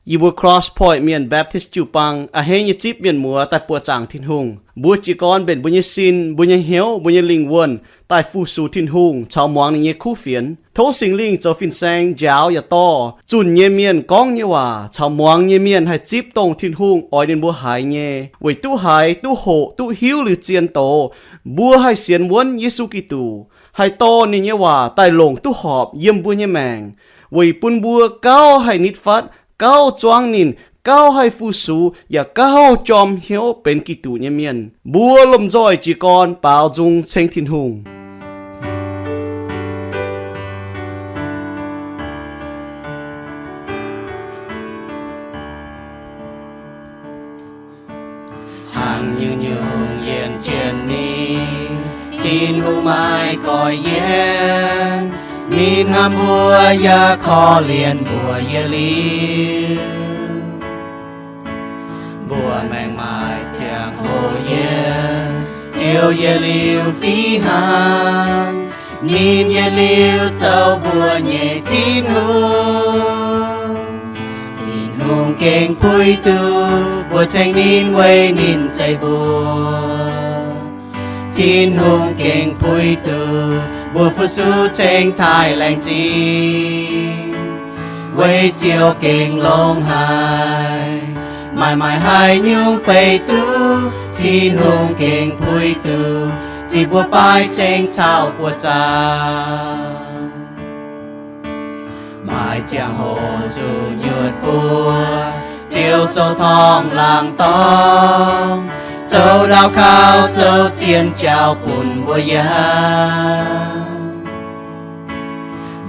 Yie mbuo Cross Point Mienh Baptist jiu-baang a'hneiv nyei zipv mienh muoz daaih buoqc zaangc Tin-Hungh. Mbuo jiez gorn mbenc mbuo nyei sin, mbuo nyei hnyouv, mbuo nyei lingh wuonh daaih fu-sux Tin-Hungh caux muangx ninh nyei kuv fienx. Tov Singx Lingh zoux fin-saeng njaaux yaac dorh zunh nyei mienh gorngv nyei waac caux muangx nyei mienh haih zipv dongh Tin-Hungh oix ninh mbuo haiz nyei, weic duqv haiz, duqv hoqc, duqv hiuv liuz zien doz, mbuo haih sienx wuonv Yesu Giduc, haih dorh ninh nyei waac daaih longc duqv horpc yiem mbuo nyei maengc, weic bun mbuo gauh haih nitv fatv, gauh zuangv ninh, gauh haih fu-sux, yaac gauh jorm hnyouv benx Giduc nyei mienh. Mbuo lomh nzoih jiez gorn baaux nzung ceng Tin-Hungh. Hnangv nyungc-nyungc yiem jienv ninh, Tin-Hungh maiv goiv yienv. Ninh hnamv mbuo yaac korv-lienh mbuo yietc liuz. Mbuo maengc maaih ziangh hoc yiem, Ziouv yietc liuz fih hnangv. Ninh yietc liuz zoux mbuo nyei Tin-Hungh. Tin-Hungh gengh puix duqv mbuo ceng ninh weic ninh zeiv mbuo. Tin-Hungh gengh puix duqv mbuo fu-sux ceng taaih laengz zingh, weic Ziouv gengh longx haic. Maaih maaih haaix nyungc beiv duqv, Tin-Hungh gengh puix duqv, zipv mbuo baaiv ceng caux buoqc zaangc. Maaih ziangh hoc zuqc nyuoqc buoz, Ziouv zoux torngv laangz dorngx, zoux ndau kauv, zoux zien jauv bun mbuo yangh.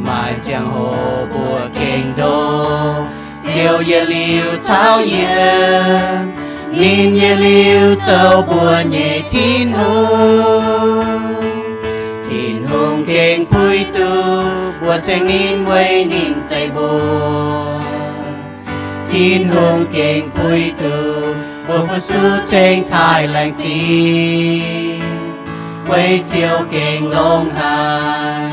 Maaih ziangh hoc mbuo gengh ndoh, Ziouv yietc liuz caux yiem, ninh yietc liuz zoux mbuo nyei Tin-Hungh. Tin-Hungh gengh puix duqv mbuo ceng ninh weic ninh zeiv mbuo. Tin-Hungh gengh puix duqv mbuo fu-sux ceng taaih laengz zingh, weic Ziouv gengh longx haic.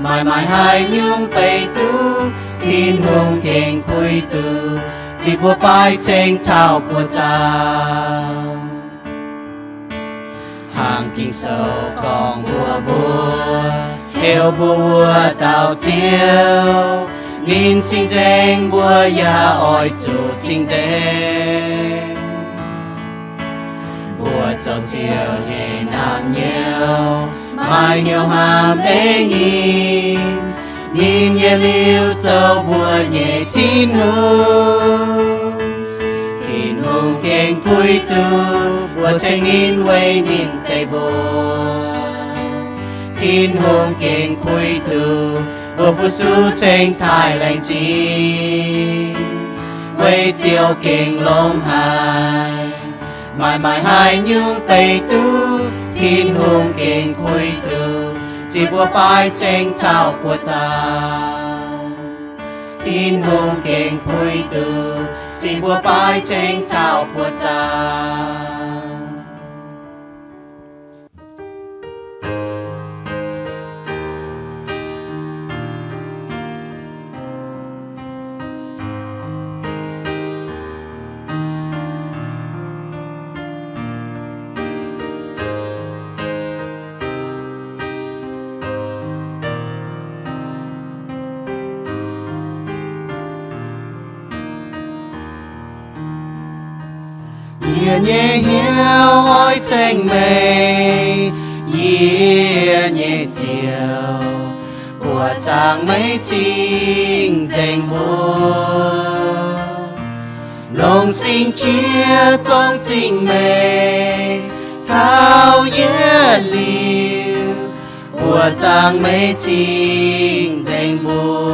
Maaih maaih haaix nyungc beiv duqv, Tin-Hungh gengh puix duqv, zipv mbuo baaiv ceng caux buoqc zaangc. Hnangv Ging-Sou gorngv mbuox mbuo, heuc mbuo wuov dauh Ziouv, ninh cing-nzengc, mbuo yaac oix zuqc cing-nzengc. Mbuo zoux Ziouv nyei naamh nyouz, maaih hnyouv hnamv ei ninh. Ninh yietc liuz zoux mbuo nyei Tin-Hungh. Tin-Hungh gengh puix duqv mbuo ceng ninh weic ninh zeiv mbuo. Tin-Hungh gengh puix duqv mbuo fu-sux ceng taaih laengz zingh, weic Ziouv gengh longx haic. Maaih maaih haaix nyungc beiv duqv, Tin-Hungh gengh puix duqv, zipv mbuo baaiv ceng caux buoqc zaangc. Tin-Hungh gengh puix duqv, zipv mbuo baaiv ceng caux buoqc zaangc. Yie nyei hnyouv oix ceng meih, yie nyei Ziouv, buoqc zaangc meih cing-nzengc mbuo. Longx singx qiex zongh zingh meih taux yietc liuz, buoqc zaangc meih cing-nzengc mbuo.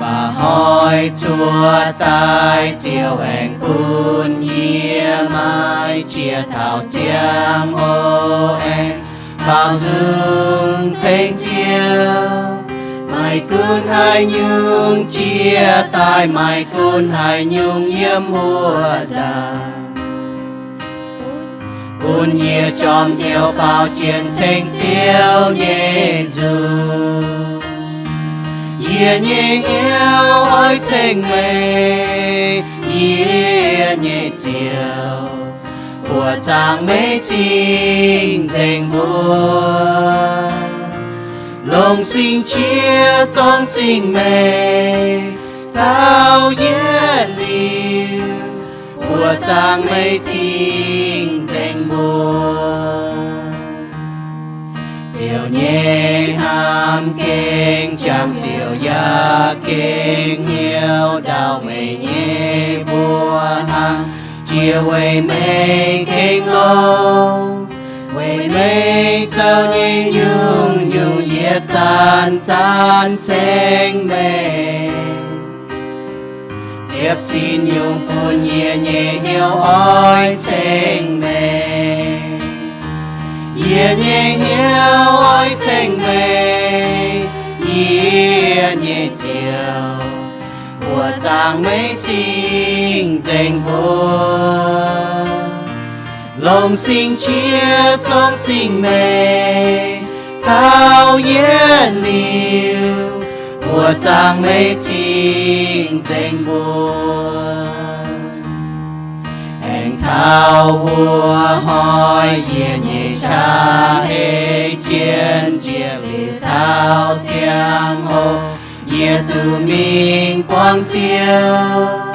Mba'hnoi cuotv daaih Ziouv aengx bun yie maaih qiex taux ziangh hoc aengx baaux nzung ceng Ziouv. Maaih gunv haaix nyungc jiex daaih, maaih gunv haaix nyungc yiem wuov ndaangc, bun yie jorm hnyouv baaux jienv ceng Ziouv nyei nzung. Yie nyei hnyouv oix ceng meih, yie nyei Ziouv, buoqc zaangc meih cing-nzengc mbuo. Longc sing qiex zorng zingh meih taux yietc liuz, buoqc zaangc meih cing-nzengc mbuo. Ziouv nyei hnamv gengh jangx ziouc yaac gengh hnyouv ndau meih nyei mbuoqc hlang, jiex weic meih gengh longx, weic meih zoux nyei nyungc-nyungc yietc zanc-zanc ceng meih. Ziepc cin nyungc bun yie nyei hnyouv oix ceng meih. Yie nyei hnyouv oix ceng meih, yie nyei Ziouv, buoqc zaangc meih cing-nzengc mbuo. Longc sing qiex zorng zingh meih taux yietc liuz, buoqc zaangc meih cing-nzengc mbuo. Aengx taux wuov hnoi yie nyei qaqv hei jien njiec liuz taux ziangh hoc, yie duqv mingh buangh Ziouv.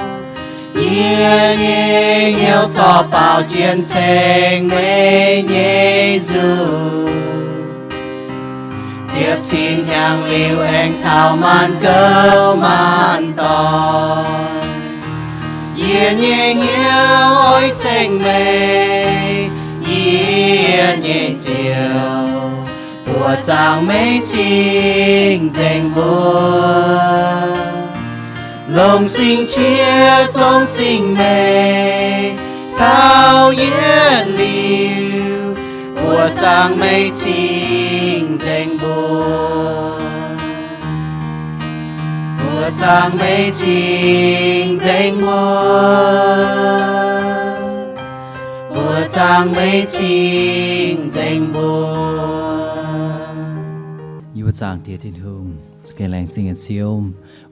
Yie nyei hnyouv corc baaux jien ceng meih nyei nzunc. Ziepc cin hnyangx liuz aengx taux maanc gouv maanc doic, yie nyei hnyouv oix ceng meih, yie nyei Ziouv, buoqc zaangc meih cing-nzengc mbuo. Longc sing qiex zorng zingh meih taux yietc liuz, buoqc zaangc meih cing-nzengc mbuo. Buoqc zaangc meih cing-nzengc mbuo. Buoqc zaangc meih cing-nzengc mbuo. Yie mbuo zaangc Diex Tin-Hungh, za'gengh laengz zingh nyei Ziouv,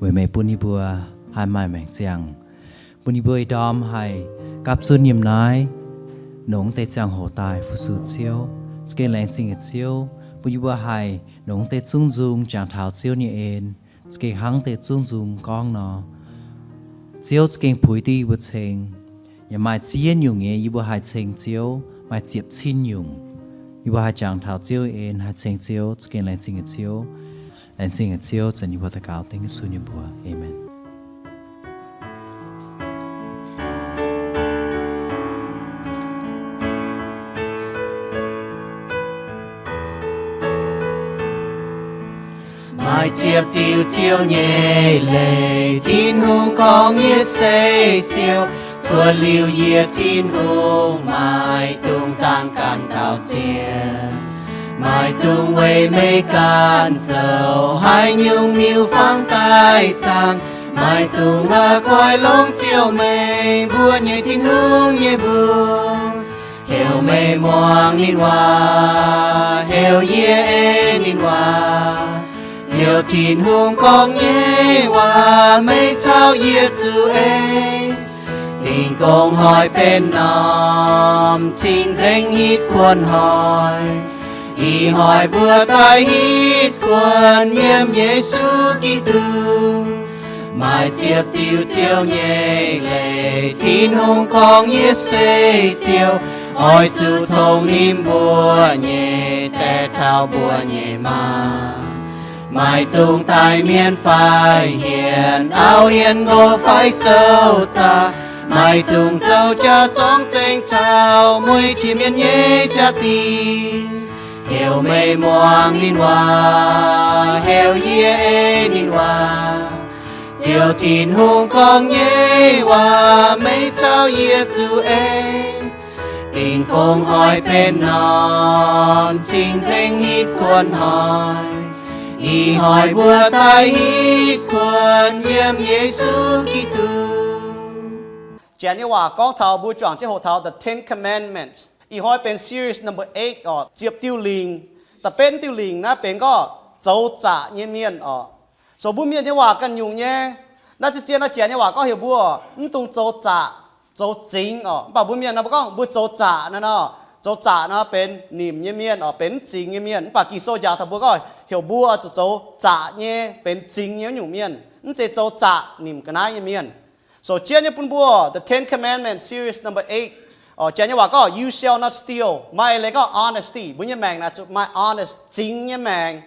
weic meih bun yie mbuo haih maaih maengc ziangh, bun yie mbuo ih ndorm haih gapv zunv yiem naaiv nongx deix ziangh hoc daaih fu-sux Ziouv. Za'gengh laengz zingh nyei Ziouv, bun yie mbuo haih nongx deix zungv nzung jangx taux Ziouv nyei en. Za'gengh hnangv deix zungv nzung gorngv nor, Ziouv za'gengh puix duqv yie mbuo ceng. Yaac maaih ziex nyungc nyei yie mbuo haih ceng Ziouv, maaih ziepc cin nyungc yie mbuo haih jangx taux Ziouv en, haih ceng Ziouv. Za'gengh laengz zingh nyei Ziouv. Laengz zingh nyei Ziouv, zanc yie mbuo daux gaux dengv Yesu nyei mbuox. Aamen. Maaih ziepc diuh Ziouv nyei leiz, Tin-Hungh gorngv, yie se Ziouv. Cuotv liuz yie, Tin-Hungh, maaih dungx zaangc ganh dauh ziex. Maaih dungx weic meih ganh zoux haaix nyungc miuc-fangx daaih zaangc. Maaih dungx la'guaih longc Ziouv, meih mbuo nyei Tin-Hungh, nyei mbuox. Heuc meih muangx ninh waac, heuc yie ei ninh waac. Ziouv Tin-Hungh gorngv nyei waac meih caux yie zuqc ei. Dingh gong hnoi benx norm cing-nzengc hitv kuonx hnoi. Ih hnoi mbuo daaih hitv kuonx yiem Yesu Giduc. Maaih ziepc diuh Ziouv nyei leiz, Tin-Hungh gorngv, yie se Ziouv. Oix zuqc tongx ninh mbuo nyei daeh caux mbuo nyei maa. Maaih dungx daaih mienh fai hienx, auv hienx nqox fai zoux zaqc. Maaih dungx zoux jaax zorngv zengx caux mueiz jiex mienh nyei jaa-dingh. Heuc meih muangx ninh waac, heuc yie ei ninh waac. Ziouv Tin-Hungh gorngv nyei waac meih caux yie zuqc ei. Dingh gong hnoi benx norm cing-nzengc hitv kuonx hnoi. Ih hnoi mbuo daaih hitv kuonx yiem Yesu Giduc. Janx nyei waac gorngv taux mbuo juangc jienv hoqc taux The Ten Commandments. Ih hnoi benx series number eight oc, ziepc diuh lingc. Da'benv diuh lingc naaiv benx gorngv zoux zaqc nyei mienh oc. So mbuo mienh nyei waac ganh nyungc nyei, Naaiv zien-zien nor, Janx nyei waac gorngv heuc mbuo mv dungx zoux zaqc, zoux zingx oc. Mv baac mbuo mienh nor, mbuo gorngv mbuo zoux zaqc naaiv nor. Zoux zaqc nor benx nimc nyei mienh oc, benx mv zingx nyei mienh. Mv baac Ging-Sou njaaux taux mbuo gorngv heuc mbuo zuqc zoux zaqc nyei, benx zingx nyei wuov nyungc mienh, mv zeiz zoux zaqc nimc ga'naaiv nyei mienh. So jienv nyei bun mbuo The Ten Commandments series number eight, Janx nyei waac gorngv you shall not steal, maaih leiz gorngv honesty. Mbuo nyei maengc naaic zuqc maaih honest, zingx nyei maengc.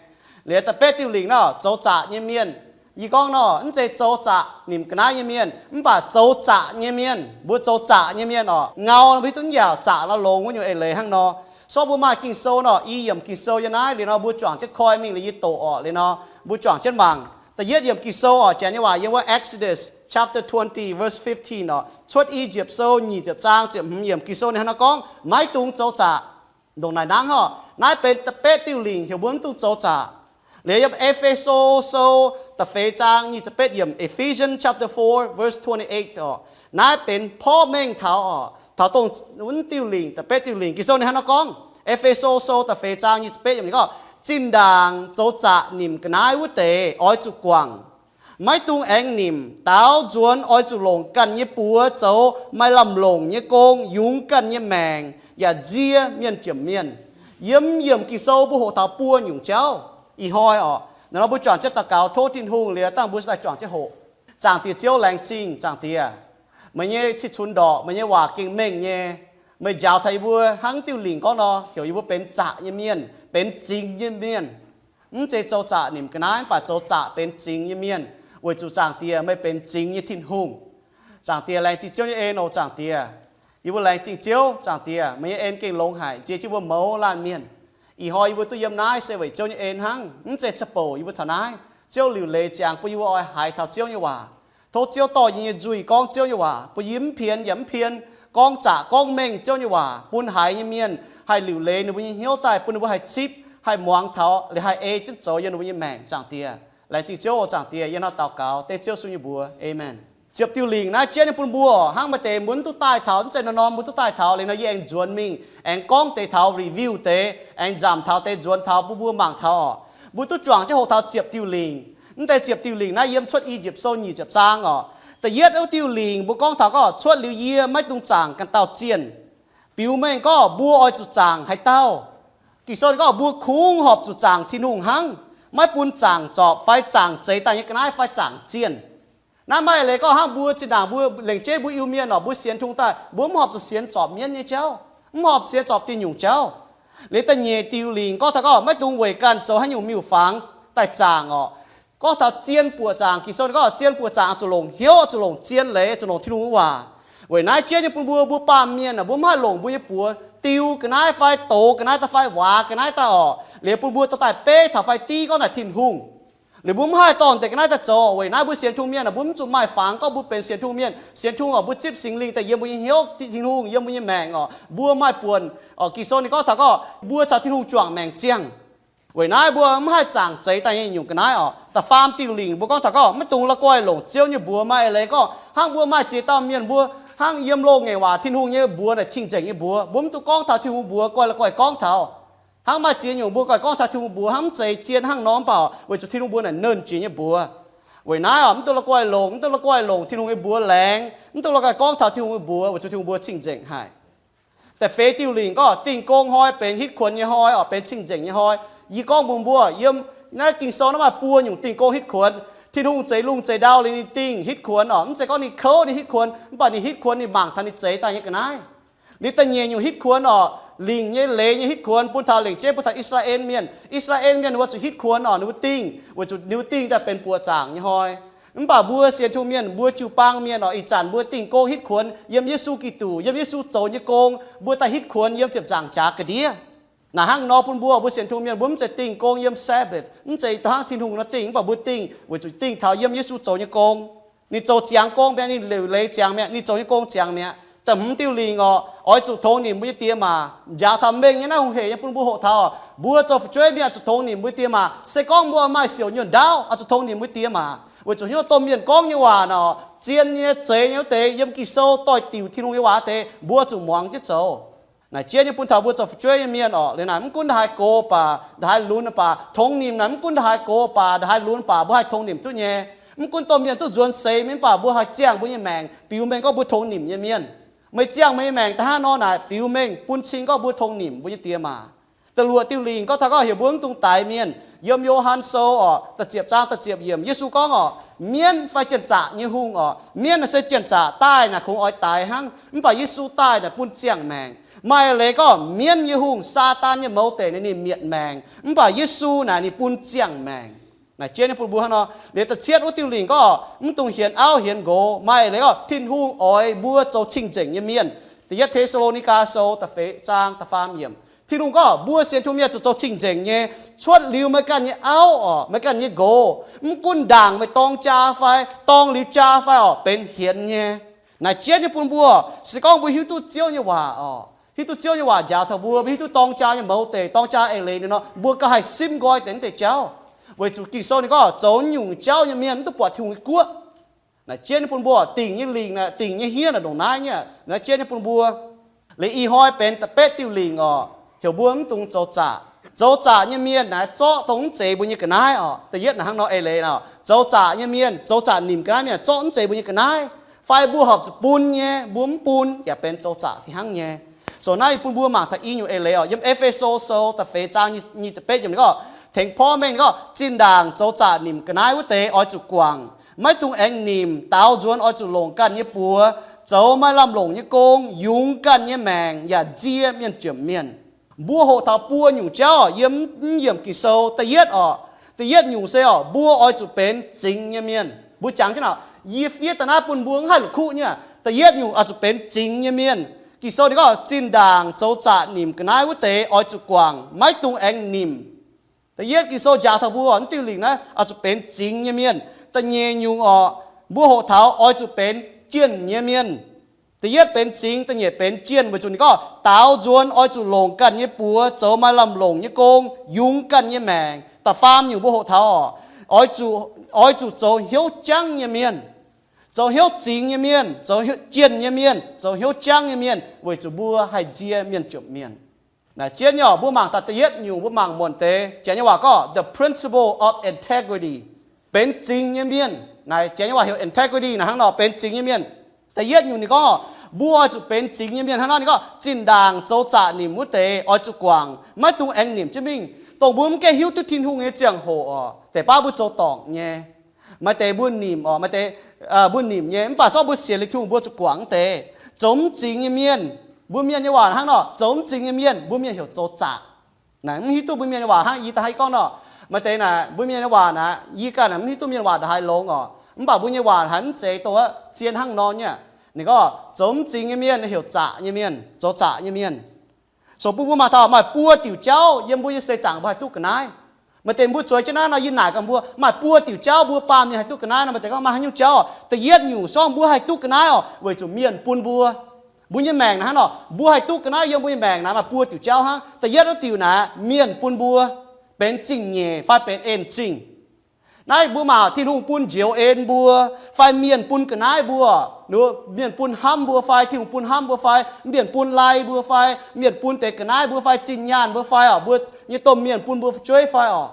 Liuz da'betv diuh lingc nor, zoux zaqc nyei mienh. Yie gorngv nor, mv zeiz zoux zaqc nimc ga'naaiv nyei mienh, mv baac zoux zaqc nyei mienh. Mbuo zoux zaqc nyei mienh oc, ngau nor mbuo hiuv duqv njaaux, zaqc nor longx wuov nyungc eix leiz hnangv nor. So mbuo maaih Ging-Sou nor, i yiemc Ging-Sou yiem naaiv. Liuz nor mbuo juangc jienv koi mingh liuz yie doqc oc. Liuz nor mbuo juangc jienv mangc. Da'yietv yiemc Ging-Sou oc, Janx nyei waac yiem wuov Exodus chapter twenty verse fifteen oc. Cuotv I^yipv Sou nyic ziepc zaang ziepc hmz yiemc Ging-Sou ninh hnangv naaiv gorngv, maiv dungx zoux zaqc. Ndongc naaic hnangv oc, naaiv benx da'betv diuh lingc heuc mbuo mv dungx zoux zaqc. Liuz yiem E^fe^so Sou da'feix zaang nyic ziepc betv yiemc, Ephesians chapter four verse twenty-eight oc. Naaiv benx porv mengh taux oc, taux dongh wuov diuh lingc, da'betv diuh lingc. Ging-Sou ninh hnangv naaiv gorngv, E^fe^so Sou da'feix zaang nyic ziepc betv yiemc ninh gorngv, zinh ndaangc zoux zaqc nimc ga'naaiv wuov deix oix zuqc guangc. Maiv dungx aengx nimc. Daaux nzuonx oix zuqc longc ganh nyei buoz zoux maaih lamh longc nyei gong yungz ganh nyei maengc yaac nzie mienh jomc mienh. Yiem yiemc Ging-Sou mbuo hoqc taux buo nyungc jauv. Ih hnoi oc, naaiv nor mbuo juangc jienv daux gaux tov Tin-Hungh liuz dangh mbuo daaih juangc jienv hoqc. Zaangc Diex Ziouv, laengz zingh Zaangc Diex. Meih nyei cih cunx ndorqc, meih nyei waac gengh mengh nyei. Meih njaaux taux yie mbuo hnangv diuh lingc gorngv nor, heuc yie mbuo benx zaqc nyei mienh, benx zingx nyei mienh. Mv zeiz zoux zaqc nimc ga'naaiv, mv baac zoux zaqc benx zingx nyei mienh, weic zuqc Zaangc Diex meih benx zingx nyei Tin-Hungh. Zaangc Diex, laengz zingh Ziouv nyei en oc Zaangc Diex. Yie mbuo laengz zingh Ziouv Zaangc Diex, meih nyei en gengh longx haic, nzie jienv mbuo mouz laanh mienh. Ih hnoi yie mbuo duqv yiem naaiv se weic Ziouv nyei en hnangv, mv zeiz ca'bouc yie mbuo taux naaiv. Ziouv liuc leiz ziangx bun yie mbuo oix haiz taux Ziouv nyei waac. Tov Ziouv dorh yie nyei nzuih gorngv Ziouv nyei waac, bun yie mv pien yaac mv pien, gorngv zaqc gorngv mengh Ziouv nyei waac, bun haiz nyei mienh haih liuc leiz ninh mbuo nyei hnyouv daaih, bun ninh mbuo haih zipv, haih muangx taux, liuz haih ei jienv zoux yiem ninh mbuo nyei maengc, Zaangc Diex. Laengz zingh Ziouv oc Zaangc Diex, yie hnangv daux gaux dengv Ziouv Yesu nyei mbuox. Aamen. Ziepc diuh lingc naaiv jienv nyei bun mbuo, hnangv maaih deix mbuo mv duqv daaih taux, mv zeiz norm-norm mbuo duqv daaih taux. Liuz nor yie aengx nzuonx mingh, aengx gorngv deix taux, review deix, aengx nzamc taux deix, nzuonx taux bun mbuo mangc taux oc. Mbuo duqv juangc jienv hoqc taux ziepc diuh lingc. Mv deix ziepc diuh lingc naaiv yiem Cuotv I^yipv Sou nyic ziepc zaang oc. Da'yietv wuov diuh lingc mbuo gorngv taux gorngv, cuotv liuz yie maiv dungx zaangc ganh dauh zienh. Biux mengh gorngv mbuo oix zuqc zaangc haaix dauh? Ging-Sou ninh gorngv mbuo kungx horpc zuqc zaangc Tin-Hungh hnangv, maiv bun zaangc zorpc fai zaangc zeix daaih nyei ga'naaiv fai zaangc zienh. Naaiv maaih leiz gorngv hnangv mbuo zinh ndaangc mbuo lengc jeiv mbuo Iu-Mienh oc, mbuo sienx Tin-Hungh daaih, mbuo mv horpc zuqc sienx zorpc mienv nyei jauv, mv horpc sienx zorpc diuh nyungc jauv. Liuz da'nyeic diuh lingc gorngv taux gorngv maiv dungx weic ganh zoux haaix nyungc miuc-fangx daaih zaangc oc. Gorngv taux zien buoqc zaangc, Ging-Sou ninh gorngv zien buoqc zaangc zuqc longc hnyouv, zuqc longc zien leiz, zuqc longc Tin-Hungh nyei waac. Weic naaiv jienv nyei bun mbuo, mbuo baamh mienh aah, mbuo mv haih longc mbuo nyei buoz diu ga'naaiv fai dox ga'naaiv daaih fai waax ga'naaiv daaih oc. Liuz bun mbuo dorh daaih beiv taux fai div gorngv naaic Tin-Hungh. Liuz mbuo mv haih dorh deix ga'naaiv daaih zoux. Weic naaiv mbuo sienx Tin-Hungh mienh aah, mbuo mv zuqc maaih fangx gorngv mbuo benx sienx Tin-Hungh mienh. Sienx Tin-Hungh oc, mbuo zipv Singx Lingh daaih yiem mbuo nyei hnyouv, Tin-Hungh yiem mbuo nyei maengc oc, mbuo maaih buonc oc. Ging-Sou ninh gorngv taux gorngv mbuo caux Tin-Hungh juangc maengc ziangh. Weic naaiv mbuo mv haih zaangc zeix daaih nyei nyungc ga'naaiv oc. Da'faam diuh lingc mbuo gorngv taux gorngv maiv dungx la'guaih longc Ziouv nyei mbuox. Maaih eix leiz gorngv hnangv mbuo maaih ziex dauh mienh mbuo hnangv yiem loz-ngaengc waac Tin-Hungh nyei mbuox naaic cing-nzengc nyei mbuox, mbuo mv dungx gorngv taux Tin-Hungh mbuox, guaih la'guaih gorngv taux. Hnangv maaih ziex nyungc mbuo guaih gorngv taux Tin-Hungh mbuox hnangv mv zeiz zien hnangv nor, mv baac weic zuqc Tin-Hungh mbuox naaic nernh jiex nyei mbuox. Weic naaiv oc, mv dungx la'guaih longc, mv dungx la'guaih longc Tin-Hungh nyei mbuox laengz, mv dungx la'guaih gorngv taux Tin-Hungh nyei mbuox weic zuqc Tin-Hungh mbuox cing-nzengc haic. Da'feix diuh lingc gorngv dingh gong hnoi benx hitv kuonx nyei hnoi oc, benx cing-nzengc nyei hnoi. Yie gorngv mbuox mbuo, yiem naaiv Ging-Sou naaiv maaih buo nyungc dingh gong hitv kuonx. Tin-Hungh zeix lungh zeix ndau liuz ninh dingh hitv kuonx oc. Mv zeiz gorngv ninh kouv ninh hitv kuonx, mv baac ninh hitv kuonx ninh mangc taux ninh zeix daaih nyei ga'naaiv. Liuz da'nyeic nyungc hitv kuonx oc, lingc nyei leiz nyei hitv kuonx bun taux lengc jeiv bun taux I^saa^laa^en Mienh. I^saa^laa^en Mienh ninh mbuo zuqc hitv kuonx oc, ninh mbuo dingh weic zuqc ninh mbuo dingh daaih benx buoqc zaangc nyei hnoi. Mv baac mbuo sienx Tin-Hungh mienh, mbuo jiu-baang mienh oc, ih zanc mbuo dingh gong hitv kuonx yiem Yesu Giduc, yiem Yesu zoux nyei gong, mbuo daaih hitv kuonx yiem ziepc nzaangc jaax ga'ndiev. Naaic hnangv nor bun mbuo, mbuo sienx Tin-Hungh mienh mbuo mv zeiz dingh gong yiem Sabbath, mv zeiz dongh hnangv Tin-Hungh nor dingh, mv baac mbuo dingh weic zuqc dingh taux yiem Yesu zoux nyei gong. Ninh zoux ziangx gong mi'aqv, ninh liuc leiz ziangx mi'aqv, ninh zoux nyei gong ziangx mi'aqv. Da'hmz diuh lingc oc, oix zuqc tongx nimc mbuo nyei diex maac. Njaaux taux mengh nyei naaiv hungh heic nyei bun mbuo hoqc taux oc, mbuo zoux fu'jueiv mienh zuqc tongx nimc mbuo nyei diex maac. Se gorngv mbuo maaih siouc nyuonh ndaauv, oix zuqc tongx nimc mbuo nyei diex maac, weic zuqc hnyouv domh mienh gorngv nyei waac nor, zien nyei, zeiz nyei wuov deix, yiem Ging-Sou doix-diuc Tin-Hungh nyei waac deix, mbuo zuqc muangx jienv zoux. Naaic jienv nyei bun taux mbuo zoux fu'jueiv nyei mienh oc. Liuz naaic mv gunv nda'haaix gox baac, nda'haaix lunx baac, tongx nimc naaic mv gunv nda'haaix gox baac, nda'haaix lunx baac, mbuo haih tongx nimc duqv nyei. Mv gunv domh mienh duqv nzuonx seix mingh, mv baac mbuo haih ziangh mbuo nyei maengc biux mengh gorngv mbuo tongx nimc nyei mienh. Meih ziangh meih nyei maengc da'hnangv nor naaic, biux mengh bun cing gorngv mbuo tongx nimc mbuo nyei diex maac. Da'luoqc diuh lingc gorngv taux gorngv heuc mbuo mv dungx daix mienh. Yiem Yo^han Sou orqc, da'ziepc zaang da'ziepc yiemc, Yesu gorngv orqc, mienv fai janx-zaqc nyei hungh orqc, mienv naaic se janx-zaqc daaih naaic kungx oix daix hnangv, mv baac Yesu daaih naaic bun ziangh maengc. Maaih leiz gorngv mienv nyei hungh, Saadaan nyei mouz deic naaic ninh mietc maengc, mv baac Yesu naaic ninh bun ziangh maengc. Naaic jienv nyei bun mbuo hnangv nor. Liuz da'cietv wuov diuh lingc gorngv mv dungx hienx auv hienx nqox. Maaih leiz gorngv Tin-Hungh oix mbuo zoux cing-nzengc nyei mienh. Da'yietv Te^saa^lo^ni^gaa Sou da'feix zaang da'faam yiemc, Tin-Hungh gorngv mbuo sienx Tin-Hungh mienh zuqc zoux cing-nzengc nyei. Cuotv liuz meih ganh nyei auv orqc, meih ganh nyei nqox, mv gunv ndaangc meih dorng jaa fai dorng liuz jaa fai orqc, benx hienx nyei. Naaic jienv nyei bun mbuo, se gorngv mbuo hiuv duqv Ziouv nyei waac orqc, hiuv duqv Ziouv nyei waac njaaux taux mbuo, mbuo hiuv duqv dorng jaa nyei mouz deic, dorng jaa eix leiz ninh nor, mbuo gauh haih simv nqoi deix naaiv deix jauv. Weic zuqc Ging-Sou ninh gorngv zoux nyungc jauv nyei mienh mv duqv buatc Tin-Hungh nyei guoqv. Naaic jienv nyei bun mbuo, dingc nyei lingc naaic, dingc nyei hiev naaic ndongc naaiv nyei. Naaiv jienv nyei bun mbuo. Liuz ih hnoi benx da'betv diuh lingc orqc, heuc mbuo mv dungx zoux zaqc. Zoux zaqc nyei mienh naaic zorqv dongh mv zeiz mbuo nyei ga'naaiv orqc. Da'yietv naaic hnangv nor eix leiz nor, zoux zaqc nyei mienh, zoux zaqc nimc ga'naaiv mienh zorqv mv zeiz mbuo nyei ga'naaiv. Fai mbuo horpc zuqc bun nyei, mbuo mv bun yaac benx zoux zaqc fih hnangv nyei. So naaiv bun mbuo mangc taux i nyungc eix leiz orqc. Yiem E^fe^so Sou da'feix zaang nyic ziepc betv yiemc ninh gorngv, tengx porv mengh ninh gorngv, zinh ndaangc zoux zaqc nimc ga'naaiv wuov deix oix zuqc guangc. Maiv dungx aengx nimc. Daaux nzuonx oix zuqc longc ganh nyei buoz zoux maaih lamh longc nyei gong, yungz ganh nyei maengc yaac nzie mienh jomc mienh. Mbuo hoqc taux buo nyungc jauv yiem mv yiemc Ging-Sou. Da'yietv orqc, da'yietv nyungc se orqc, mbuo oix zuqc benx zingx nyei mienh. Mbuo jangx jienv orqc, yie fiev daaih naaiv bun mbuo mv haih la'kuqv nyei. Da'yietv nyungc oix zuqc benx zingx nyei mienh. Ging-Sou ninh gorngv zinh ndaangc zoux zaqc nimc ga'naaiv wuov deix oix zuqc guangc, maiv dungx aengx nimc. Da'yietv Ging-Sou njaaux taux mbuo mv diuh lingc naaiv oix zuqc benx zingx nyei mienh. Da'nyeic nyungc orqc, mbuo hoqc taux oix zuqc benx jienh nyei mienh. Da'yietv benx zingx, da'nyeic benx jienh, weic zuqc ninh gorngv daaux nzuonx oix zuqc longc ganh nyei buoz zoux maaih lamh longc nyei gong, yungz ganh nyei maengc. Da'faam nyungc mbuo hoqc taux orqc, oix zuqc, oix zuqc zoux hnyouv jangv nyei mienh, zoux hnyouv zingx nyei mienh, zoux jienh nyei mienh, zoux hnyouv jangv nyei mienh, weic zuqc mbuo haih nzie mienh jomc mienh. Naaic jienv nyei orqc, mbuo mangc daaih da'yietv nyungc, mbuo mangc muonc deix, Janx nyei waac gorngv the principle of integrity, benx zingx nyei mienh. Naaic Janx nyei waac heuc integrity naaic hnangv nor, benx zingx nyei mienh. Da'yietv nyungc ninh gorngv mbuo oix zuqc benx zingx nyei mienh hnangv nor, ninh gorngv zinh ndaangc zoux zaqc nimc wuov deix oix zuqc guangc, maiv dungx aengx nimc jienv mingh. Dongh mbuo mv gaengh hiuv duqv Tin-Hungh nyei ziangh hoc orqc, deix baav mbuo zoux dorngc nyei. Maaih deix mbuo nimc orqc, maaih deix mbuo nimc nyei, mv baac zorqv mbuo sienx liuz Tin-Hungh mbuo zuqc guangc wuov deix. Zoux mv zingx nyei mienh, mbuo mienh nyei waac hnangv nor, zoux mv zingx nyei mienh, mbuo mienh heuc zoux zaqc. Naaic mv hiuv duqv mbuo mienh nyei waac hnangv yie da'haiz gorngv nor, maaih deix naaic mbuo mienh nyei waac naaic, yie ganh naaic mv hiuv duqv mienh waac ndongc haaix longx orqc, mv baac mbuo nyei waac haiz mv zeiz dongh zien hnangv nor nyei. Ninh gorngv zoux mv zingx nyei mienh heuc zaqc nyei mienh, zoux zaqc nyei mienh. So bun mbuo mangc taux maaih buo diuc jauv yiem mbuo nyei seix zaangc mbuo haih duqv ga'naaiv. Maaih deix mbuo zueiz jienv naaiv nor, yie naaic gaax mbuo, maaih buo diuc jauv mbuo baamh mienh haih duqv ga'naaiv nor, maaih deix gorngv maaih haaix nyungc jauv orqc. Da'yietv nyungc sorng mbuo haih duqv ga'naaiv orqc, weic zuqc mienh bun mbuo. Mbuo nyei maengc naaic hnangv nor, mbuo haih duqv ga'naaiv yiem mbuo nyei maengc naaic maaih buo diuc jauv hnangv. Da'yietv wuov diuc naaic, mienh bun mbuo benx zingh nyeic fai benx en zingh. Naaiv mbuo mangc Tin-Hungh bun njoux en mbuo, fai mienh bun ga'naaiv mbuo. Mienh bun hnamv mbuo fai, Tin-Hungh bun hnamv mbuo fai, mienh bun lai mbuo fai, mienh bun deix ga'naaiv mbuo fai, zinh nyaanh mbuo fai orqc, mbuo nyei domh mienh bun mbuo fu'jueiv fai orqc,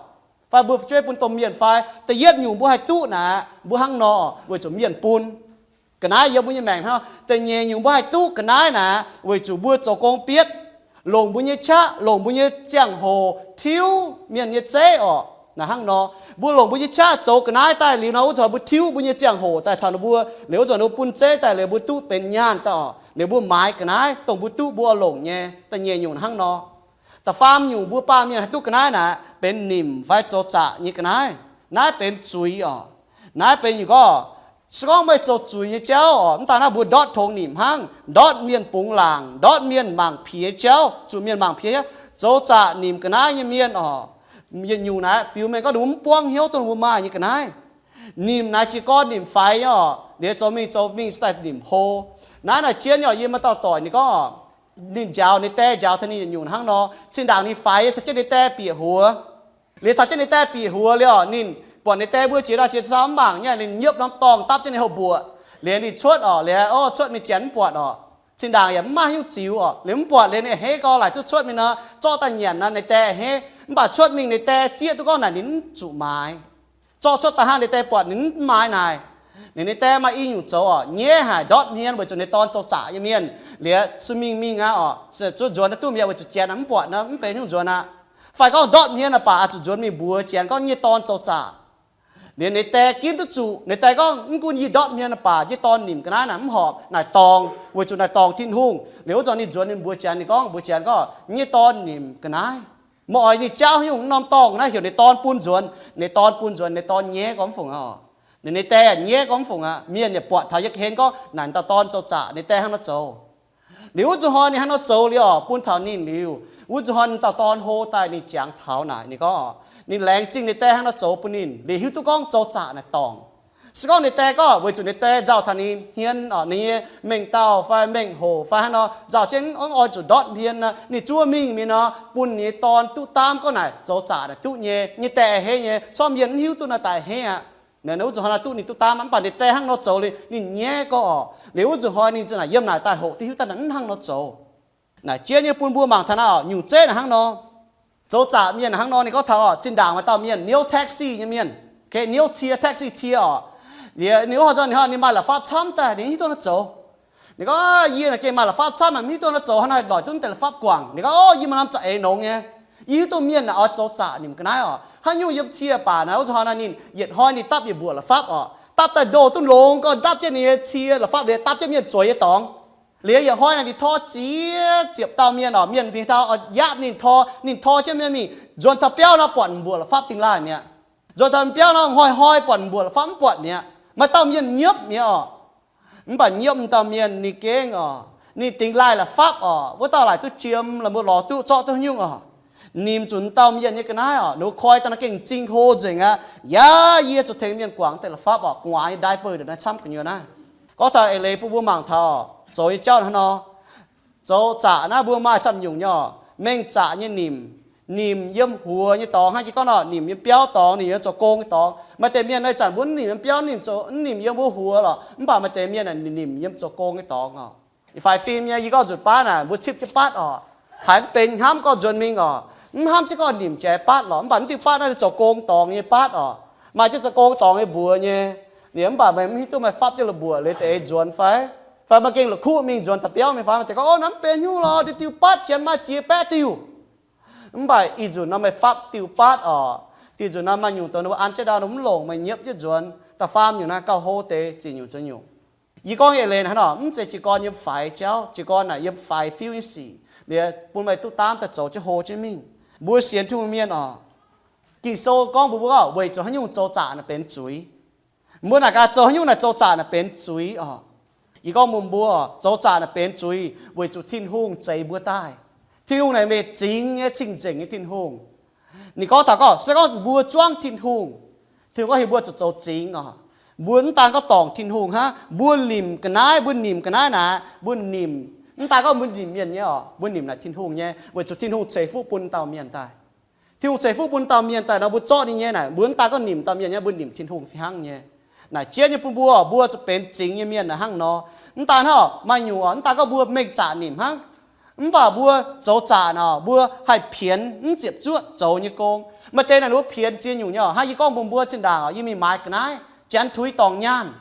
fai mbuo fu'jueiv bun domh mienh fai. Da'yietv nyungc mbuo haih duqv naaic, mbuo hnangv nor weic zuqc mienh bun. Ga'naaiv yiem mbuo nyei maengc hnangv. Da'nyeic nyungc mbuo haih duqv ga'naaiv naaic, weic zuqc mbuo zoux gong bietv, longc mbuo nyei qaqv, longc mbuo nyei ziangh hoc tiuv mienh nyei zeiv orqc. Naaic hnangv nor, mbuo longc mbuo nyei qaqv zoux ga'naaiv daaih liuz nor, wuov zanc mbuo tiuv mbuo nyei ziangh hoc daaih caux ninh mbuo, liuz wuov zanc ninh mbuo bun zeiv daaih liuz mbuo duqv benx nyaanh daaih orqc, liuz mbuo maaiz ga'naaiv dongh mbuo duqv mbuo oix longc nyei. Da'nyeic nyungc hnangv nor. Da'faam nyungc mbuo baamh mienh haih duqv ga'naaiv naaic benx nimc fai zoux zaqc nyei ga'naaiv. Naaiv benx zuiz orqc. Naaiv benx nyungc gorngv, se gorngv meih zoux zuiz nyei jauv orqc, mv daaih naaiv mbuo ndortv tongx nimc hnangv, ndortv mienh bungx laangc, ndortv mienh mangc piex jauv, zuqc mienh mangc piex jauv, zoux zaqc nimc ga'naaiv nyei mienh orqc. Yietc nyungc naaic biux mengh gorngv ninh mbuo mv buangv hnyouv dongh ninh mbuo maaih nyei ga'naaiv. Nimc naaic jiez gorn nimc faix nyei orqc, liuz zoux mingh zoux mingh se daaih nimc hlo. Naaiv naaic jienv nyei orqc, yie maaih dauh doic ninh gorngv orqc, ninh njaaux ninh daeh njaaux taux ninh yietc nyungc hnangv nor, zinh ndaangc ninh faix nyei caux jienv ninh daeh bieqc huox. Liuz caux jienv ninh daeh bieqc huox liuz orqc, ninh buatc ninh daeh mbuo jiex ndau jiex sau mv mangc nyei, ninh nyiepv norm dorngh dapv jienv ninh houh mbuoqc. Liuz ninh cuotv orqc, liuz o cuotv mingh janx mv buatc orqc. Zinh ndaangc yaac mv maaih haaix nyungc ziux orqc. Liuz mv buatc liuz ninh a'hneiv gau laaic duqv cuotv mingh nor, zorqv daaih nyanc nor ninh daeh a'hneiv. Mv baac cuotv mingh ninh daeh zieqv duqv gorngv naaic ninh mv zuqc maaiz. Zorqv cuotv daaih hnangv, ninh die buatc ninh mv maaih naaic. Ninh, ninh die maaih i nyungc zoux oc, nyaiv haic, ndortv hmien weic zuqc ninh dorn zoux zaqc nyei mienh. Liuz sueih mingh mingh aqv oc, zuov nzuonx duqv mienv weic zuqc janx mv buatc nor, mv benx haaix nyungc nzuonx aqv. Fai gorngv ndortv hmien aqv baac oix zuqc nzuonx mingh mbuox janx gorngv nyei dorn zoux zaqc. Liuz ninh die ginv duqv zuqc, ninh die gorngv, mv gunv yie ndortv hmien aqv baac yie dorn nimc ga'naaiv naaic mv horpc naaic dorngc, weic zuqc naaic dorngc Tin-Hungh. Liuz wuov zanc ninh nzuonx ninh mbuox janx, ninh gorngv mbuox janx gorngv, nyei dorn nimc ga'naaiv. Meih oix ninh jaauv haaix nyungc norm dorngh naaiv heuc ninh dorn bun nzuonx. Ninh dorn bun nzuonx, ninh dorn nyaiv gormx fungc aqv. Ninh, ninh die nyaiv gormx fungc aqv. Mienh yaac buatc taux yie ga'hlen gorngv naaic dauh dorn zoux zaqc, ninh die hnangv nor zoux. Liuz wuov zuqc hnoi ninh hnangv nor zoux liuz oc, bun taux ninh liuz, wuov zuqc hnoi ninh dauh dorn hlo daaih ninh jangx taux naaic, ninh gorngv ninh laengz zingh ninh die hnangv nor zoux bun ninh, liuz hiuv duqv gorngv zoux zaqc naaic dorngc. Se gorngv ninh die gorngv weic zuqc ninh die nzauh taux ninh hmien oc, ninh nyei mengh dauh fai mengh hoc fai hnangv nor nzauh jienv oix zuqc ndortv hmien nor, ninh zuov mingh mingh nor bun ninh nyei dorn duqv daamv gorngv naaic zoux zaqc naaic duqv nyei, nyei die a'hneiv nyei, sortv mienh mv hiuv duqv naaic daaih a'hneiv aqv. Wuov zuqc hnoi naaic duqv ninh duqv daamv aqv, mv baac ninh die hnangv nor zoux liuz ninh nyaiv gorngv oc. Liuz wuov zuqc hnoi ninh za'naaic yiem naaic daaih hoqc duqv hiuv daaih naaic mv hnangv nor zoux. Naaic jiex nyei bun mbuo mangc taux naaiv oc, nyungc zeiv naaic hnangv nor. Zoux zaqc mienh hnangv nor, ninh gorngv taux oc, zinh ndaangc maaih dauh mienh niouv taxi nyei mienh, niouv cie, taxi cie oc. Liuz ninh wuov hnoi ninh maaih la'fapv camv daaih, ninh hiuv duqv nor zoux. Ninh gorngv, yie naaic gengh maaih la'fapv camv, mv hiuv duqv nor zoux, hnangv naaiv lorz duqv deix la'fapv guangc. Ninh gorngv, o, yie maaih norm za'eix nongx nyei. Yie hiuv duqv mienh naaic oix zoux zaqc nimc ga'naaiv oc. Haaix nyungc yiem cie baac naaic, wuov zuqc hnoi naaic ninh yietc hnoi ninh dapv yietc mbuoqc la'fapv oc. Dapv daaih ndoh duqv longx gorngv dapv jienv ninh nyei cie la'fapv liuz dapv jienv mienh zueiz nyei dorngx. Liuz yietc hnoi naaic ninh tor ziex ziepc dauh mienh oc, mienh mingh taux oix yaatv ninh tor, ninh tor jienv mienh mingh nzuonx taux biauv nor buatc mbuoqc la'fapv dingh laaih mi'aqv. Nzuonx taux biauv nor hnoi-hnoi buatc mbuoqc la'fapv mv buatc mi'aqv. Maaih dauh mienh nyiepv mi'aqv oc. Mv baac nyiepv m'dauh mienh ninh gengh oc, ninh dingx laih la'fapv oc, wuov dauh laaic duqv jiem, la'muoz lorz duqv zorqv duqv haaix nyungc oc, nimc zuqc m'dauh mienh nyei ga'naaiv oc, ninh mbuo koi daaih nor gengh m'zing hlo nzengc aqv. Yaac yie zuqc tengx mienh guangc deix la'fapv oc, gu'nguaaz nyei diaper ndongc naaiv camv gu'nyuoz naaiv. Gorngv taux eix leiz bun mbuo mangc taux zoux nyei jauv hnangv nor. Zoux zaqc naaiv mbuo maaih camv nyungc nyei oc. Mengh zaqc nyei nimc, nimc yiem huox nyei dorngx hnangv jiex gorngv nor, nimc yiem biauv dorngx, nimc yiem zoux gong nyei dorngx. Maaih deix mienh naaiv zanc mbuo mv nimc yiem biauv, nimc zoux, mv nimc yiem mbuo huox lorqc, mv baac maaih deix mienh ninh nimc yiem zoux gong nyei dorngx oc. Faix fim nyei, yie gorngv nzunc baav naaic mbuo cipv jienv batv oc. Haiz mv benx hnamv gorngv nzuonx mingh oc, mv hnamv jienv gorngv nimc jaaix batv lorqc, mv baac mv diuh batv naaiv zoux gong dorngx nyei batv oc. Maaih jienv zoux gong dorngx nyei mbuox nyei. Liuz mv baac meih mv hiuv duqv meih fapv jienv la'mbuoqc liuz deix eix nzuonx fai, fai meih gengh la'kuqv mingh nzuonx da'biauv mingh fai, meih deix gorngv, o, naaiv mv benx haaix nyungc lorqc, diuh diuh batv janx maaih ziex baeqv diuh. Mv baac ih nzunc nor meih fapv diuh batv oc. Diuh nzunc nor maaih nyungc dongh ninh mbuo an jienv ndau ninh mv longc, meih nyiepv jienv nzuonx. Da'faam nyungc naaiv gauh hlo deix ziex nyungc ziex nyungc. Yie gorngv nyei eix leiz hnangv nor, mv zeiz jiez gorn yiem faix jauv, jiez gorn naaic yiem faix fiuv nyei sic. Liuz bun meih duqv daamv daaih zoux jienv hlo jienv mingh. Mbuo sienx Tin-Hungh mienh oc, Ging-Sou gorngv mbuo, mbuo gorngv weic zuqc haaix nyungc zoux zaqc naaic benx zuiz. Mbuo naaic gaax zoux haaix nyungc naaic zoux zaqc naaic benx zuiz oc. Yie gorngv mbuox mbuo, zoux zaqc naaic benx zuiz weic zuqc Tin-Hungh zeix mbuo daaih. Tin-Hungh naaic mingh zingx nyei, cing-nzengc nyei Tin-Hungh. Ninh gorngv taux gorngv se gorngv mbuo zuangv Tin-Hungh, Tin-Hungh gorngv heuc mbuo zuqc zoux zingx oc. Mbuo mv daan gorngv dorngc Tin-Hungh hnangv, mbuo nimc ga'naaiv, mbuo nimc ga'naaiv naaic, mbuo nimc, mv daan gorngv mbuo nimc mienh nyei oc, mbuo nimc naaic Tin-Hungh nyei, weic zuqc Tin-Hungh ceix fuqv bun dauh mienh daaih. Tin-Hungh ceix fuqv bun dauh mienh daaih nor, mbuo zorqv ninh nyei naaic, mbuo mv daan gorngv nimc dauh mienh nyei, mbuo nimc Tin-Hungh fih hnangv nyei. Naaic jienv nyei bun mbuo, mbuo zuqc benx zingx nyei mienh naaic hnangv nor. Mv daan hnangv, maaih nyungc oc, mv daan gorngv mbuo mengh zaqc nimc hnangv, mv baac mbuo zoux zaqc naaic, mbuo haih pienx mv ziepc zuoqv zoux nyei gong. Maaih deix naaic ninh mbuo pienx ziex nyungc nyei oc. Hnangv yie gorngv mbuox mbuo zinh ndaangc oc, yie mingh maaiz ga'naaiv, janx tuix dorngc nyaanh.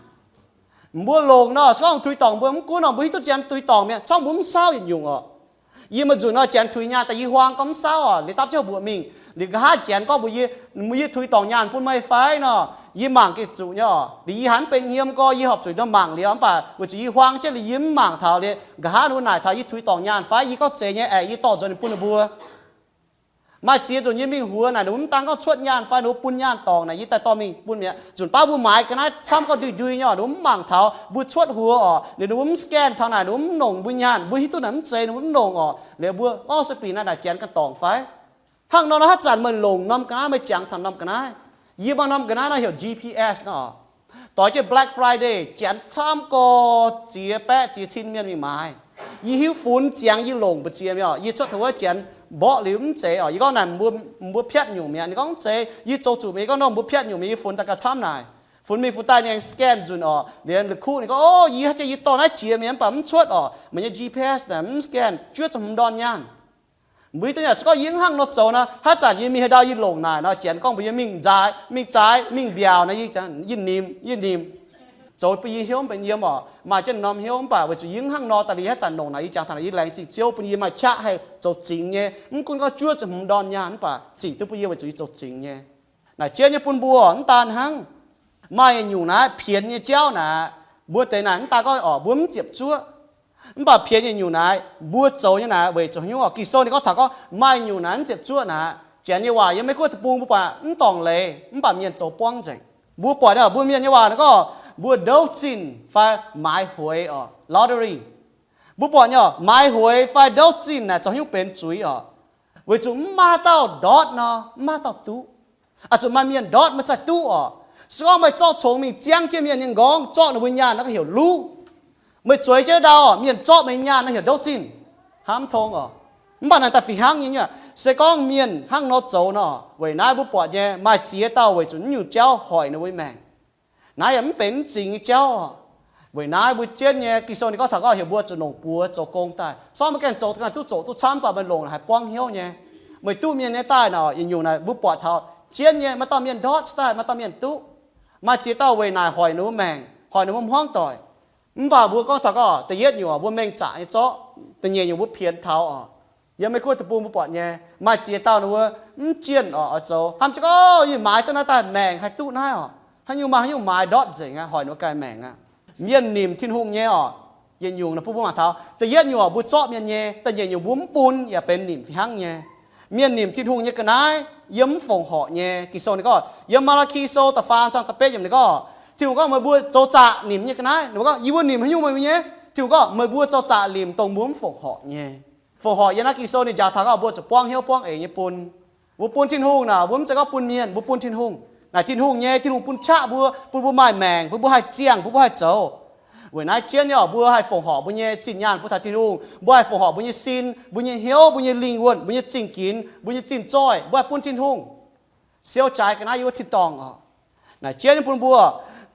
Mbuo longc nor, se gorngv tuix dorngc mbuo mv gunv nor, mbuo hiuv duqv janx tuix dorngc mi'aqv, gorngv mbuo mv saauv yietc nyungc oc. Yie maaih nzunc nor janx tuix nyaanh daaih yie huaang gorngv mv saauv oc, liuz dapv jienv mbuoqc mingh. Liuz nqa'haav janx gorngv mbuox yie, yie tuix dorngc nyaanh bun meih fai nor, yie mangc gengh zuqc nyei oc. Liuz yie haiz mv benx hmien gorx, yie horpc zuqc nor mangc liuz, mv baac weic zuqc yie huaang jienv liuz yie mv mangc taux liuz, nqa'haav ninh mbuo naaic taux yie tuix dorngc nyaanh fai, yie gorngv zeiz nyei aeqv, yie dorh nzuonx ninh bun ninh mbuo. Maaih ziex nzunc yie mingh huox naaic, ninh mbuo mv daan gorngv cuotv nyaanh fai ninh mbuo bun nyaanh dorngc naaic, yie daaih dorh mingh bun mi'aqv. Nzunc baav mbuo maaiz ga'naaiv camv gorngv ndui-ndui nyei oc, ninh mbuo mv mangc taux, mbuo cuotv huox oc, ninh mbuo mv scan taux naaic, ninh mbuo mv nongc mbuo nyaanh, mbuo hiuv duqv naaic mv zeiz, ninh mbuo mv nongc oc. Liuz mbuo gorngv se bieqc naaiv naaic janx ganh dorngc fai? Hnangv nor naaiv zanc meih longc norm ga'naaiv, meih jangx taux norm ga'naaiv. Yie maaih norm ga'naaiv nor heuc G P S nor. Doix jienv Black Friday, janx camv gorx ziex baeqv ziex cin mienh mingh maaiz. Yie hiuv funx ziangx yie longc mbu'ziex mi'aqv oc. Yie cuotv taux wuov janx mborqv liuz mv zeiz oc. Yie gorngv naaic mbuo piatv nyungc mi'aqv. Ninh gorngv mv zeiz. Yie zoux zuqc mi'aqv. Yie gorngv nor mbuo piatv nyungc mi'aqv. Yie funx daaih gauh camv naaic. Funx mingh funx daaih ninh aengx scan nzunc oc. Liuz la'kuqv ninh gorngv, o, yie haaix jiex yie dorh naaiv jiex mi'aqv, mv baac mv cuotv oc. Meih nyei G P S naaic mv scan, juov zuqc hmz ndorn nyaanh. Mbuo hiuv duqv nyei, se gorngv yie mv hnangv nor zoux nor, haaix zanc yie mingh haaix ndau yie longc naaic nor, janx gorngv mbuox yie mingh nzaaix, mingh zaaix, mingh mbiaauc nor, yie, yie nimc, yie nimc. Zoux bun yie hnyouv mv benx yiem oc. Maaih jienv norm hnyouv mv baac weic zuqc yie mv hnangv nor daaih liuz, haaix zanc longc naaic yie jangx taux naaic yie laengz zingh Ziouv bun yie maaih qaqv haih zoux zingx nyei. Mv gunv gorngv juov ziepc hmz ndorn nyaanh mv baac zingc duqv bun yie weic zuqc yie zoux zingx nyei. Naaic jienv nyei bun mbuo mv daan hnangv. Maaih yietc nyungc naaiv pienx nyei jauv naaic, mbuo deix naaic mv daan gorngv oc mbuo mv ziepc zuoqv. Mv baac pienx yietc nyungc naaic mbuo zoux nyei naaic weic zuqc hnyouv oc. Ging-Sou ninh gorngv taux gorngv maaih nyungc naaic mv ziepc zuoqv naaic, Janx nyei waac yiem Meiv Guoqv deic-bung mbuo buatc mv dorngc leiz mv baac mienh zoux buangv nzengc. Mbuo buatc nyei, mbuo mienh nyei waac naaic gorngv mbuo đấu爭 fai 买回 oc, lottery. Mbuo buatc nyei, 买回 fai đấu争 naaic zoux hnyouv benx zuiz oc. Weic zuqc mv maaih dauh ndortv nor, mv maaih dauh duqv. Oix zuqc maaih mienh ndortv meih cingx duqv oc. Se gorngv meih zorqv congx mingh ziangv jienv mienh nyei nqorngv, zorqv ninh mbuo nyaanh naaiv gauh heuc luv. Meih zueiz jienv ndau oc, mienh zorqv meih nyaanh naaiv heuc đấu争, hnamv tong oc. Mv baac naaic daaih fih hnangv nyei, se gorngv mienh hnangv nor zoux nor, weic naaiv mbuo buatc nyei maaih ziex dauh weic zuqc naaiv nyungc jauv hoic ninh mbuo maengc. Naaiv yaac mv benx mv zingx nyei jauv oc. Weic naaiv mbuo jienv nyei Ging-Sou ninh gorngv taux gorngv heuc mbuo zuqc longc buoz zoux gong daaih. Se gorngv meih ganh zoux ganh duqv zoqc duqv camv, mv baac meih longc haiz buangv hnyouv nyei. Meih duqv mienh nyei daaih nor, yietc nyungc naaic mbuo buatc taux jienv nyei, maaih dauh mienh ndortv daaih, maaih dauh mienh duqv. Maaih ziex dauh weic naaic hoic ninh mbuo maengc, hoic ninh mbuo hmuangv doic. Mv baac mbuo gorngv taux gorngv da'yietv nyungc oc, mbuo mengh zaqc nyei zorqv. Da'nyeic nyungc mbuo pienx taux oc. Yiem Meiv Guoqv deic-bung mbuo buatc nyei, maaih ziex dauh ninh mbuo mv jienh oc, oix zoux hnamv jienv gorngv, Yie maaiz duqv naaiv daaih maengc haih duqv naaiv oc. Haaix nyungc maaih haaix nyungc maaiz ndortv nzengc aqv, hoic ninh mbuo ganh maengc aqv. Mienh nimc Tin-Hungh nyei oc, yietc nyungc naaic bun mbuo mangc taux, da'yietv nyungc oc, mbuo zorqv mienh nyei. Da'nyeic nyungc mbuo mv bun yaac benx nimc fih hnangv nyei. Mienh nimc Tin-Hungh nyei ga'naaiv yiem mv fongc horc nyei. Ging-Sou ninh gorngv yiem Maa^laa^ki Sou da'faam zaang da'betv yiemc ninh gorngv, Tin-Hungh gorngv, Meih mbuo zoux zaqc nimc nyei ga'naaiv. Ninh mbuo gorngv, Yie mbuo nimc haaix nyungc meih mbuo nyei? Tin-Hungh gorngv, Meih mbuo zoux zaqc nimc dongh mbuo mv fongc horc nyei. Fongc horc yiem naaiv Ging-Sou ninh njaaux taux gorngv mbuo zuqc buangv hnyouv buangv eix nyei bun. Mbuo bun Tin-Hungh naaic, mbuo mv zeiz gorngv bun mienh, mbuo bun Tin-Hungh. Naaic Tin-Hungh nyei, Tin-Hungh bun qaqv mbuo, bun mbuo maaih maengc, bun mbuo haih ziangh, bun mbuo haih zoux. Weic naaiv jienv nyei oc, mbuo haih fongc horc mbuo nyei zinh nyaanh bun taux Tin-Hungh, mbuo haih fongc horc mbuo nyei sin, mbuo nyei hnyouv, mbuo nyei lingh wuonh, mbuo nyei zingh ginx, mbuo nyei zinh zoih, mbuo haih bun Tin-Hungh siou jaaix ga'naaiv yiem wuov tin-dorngh oc. Naaic jienv nyei bun mbuo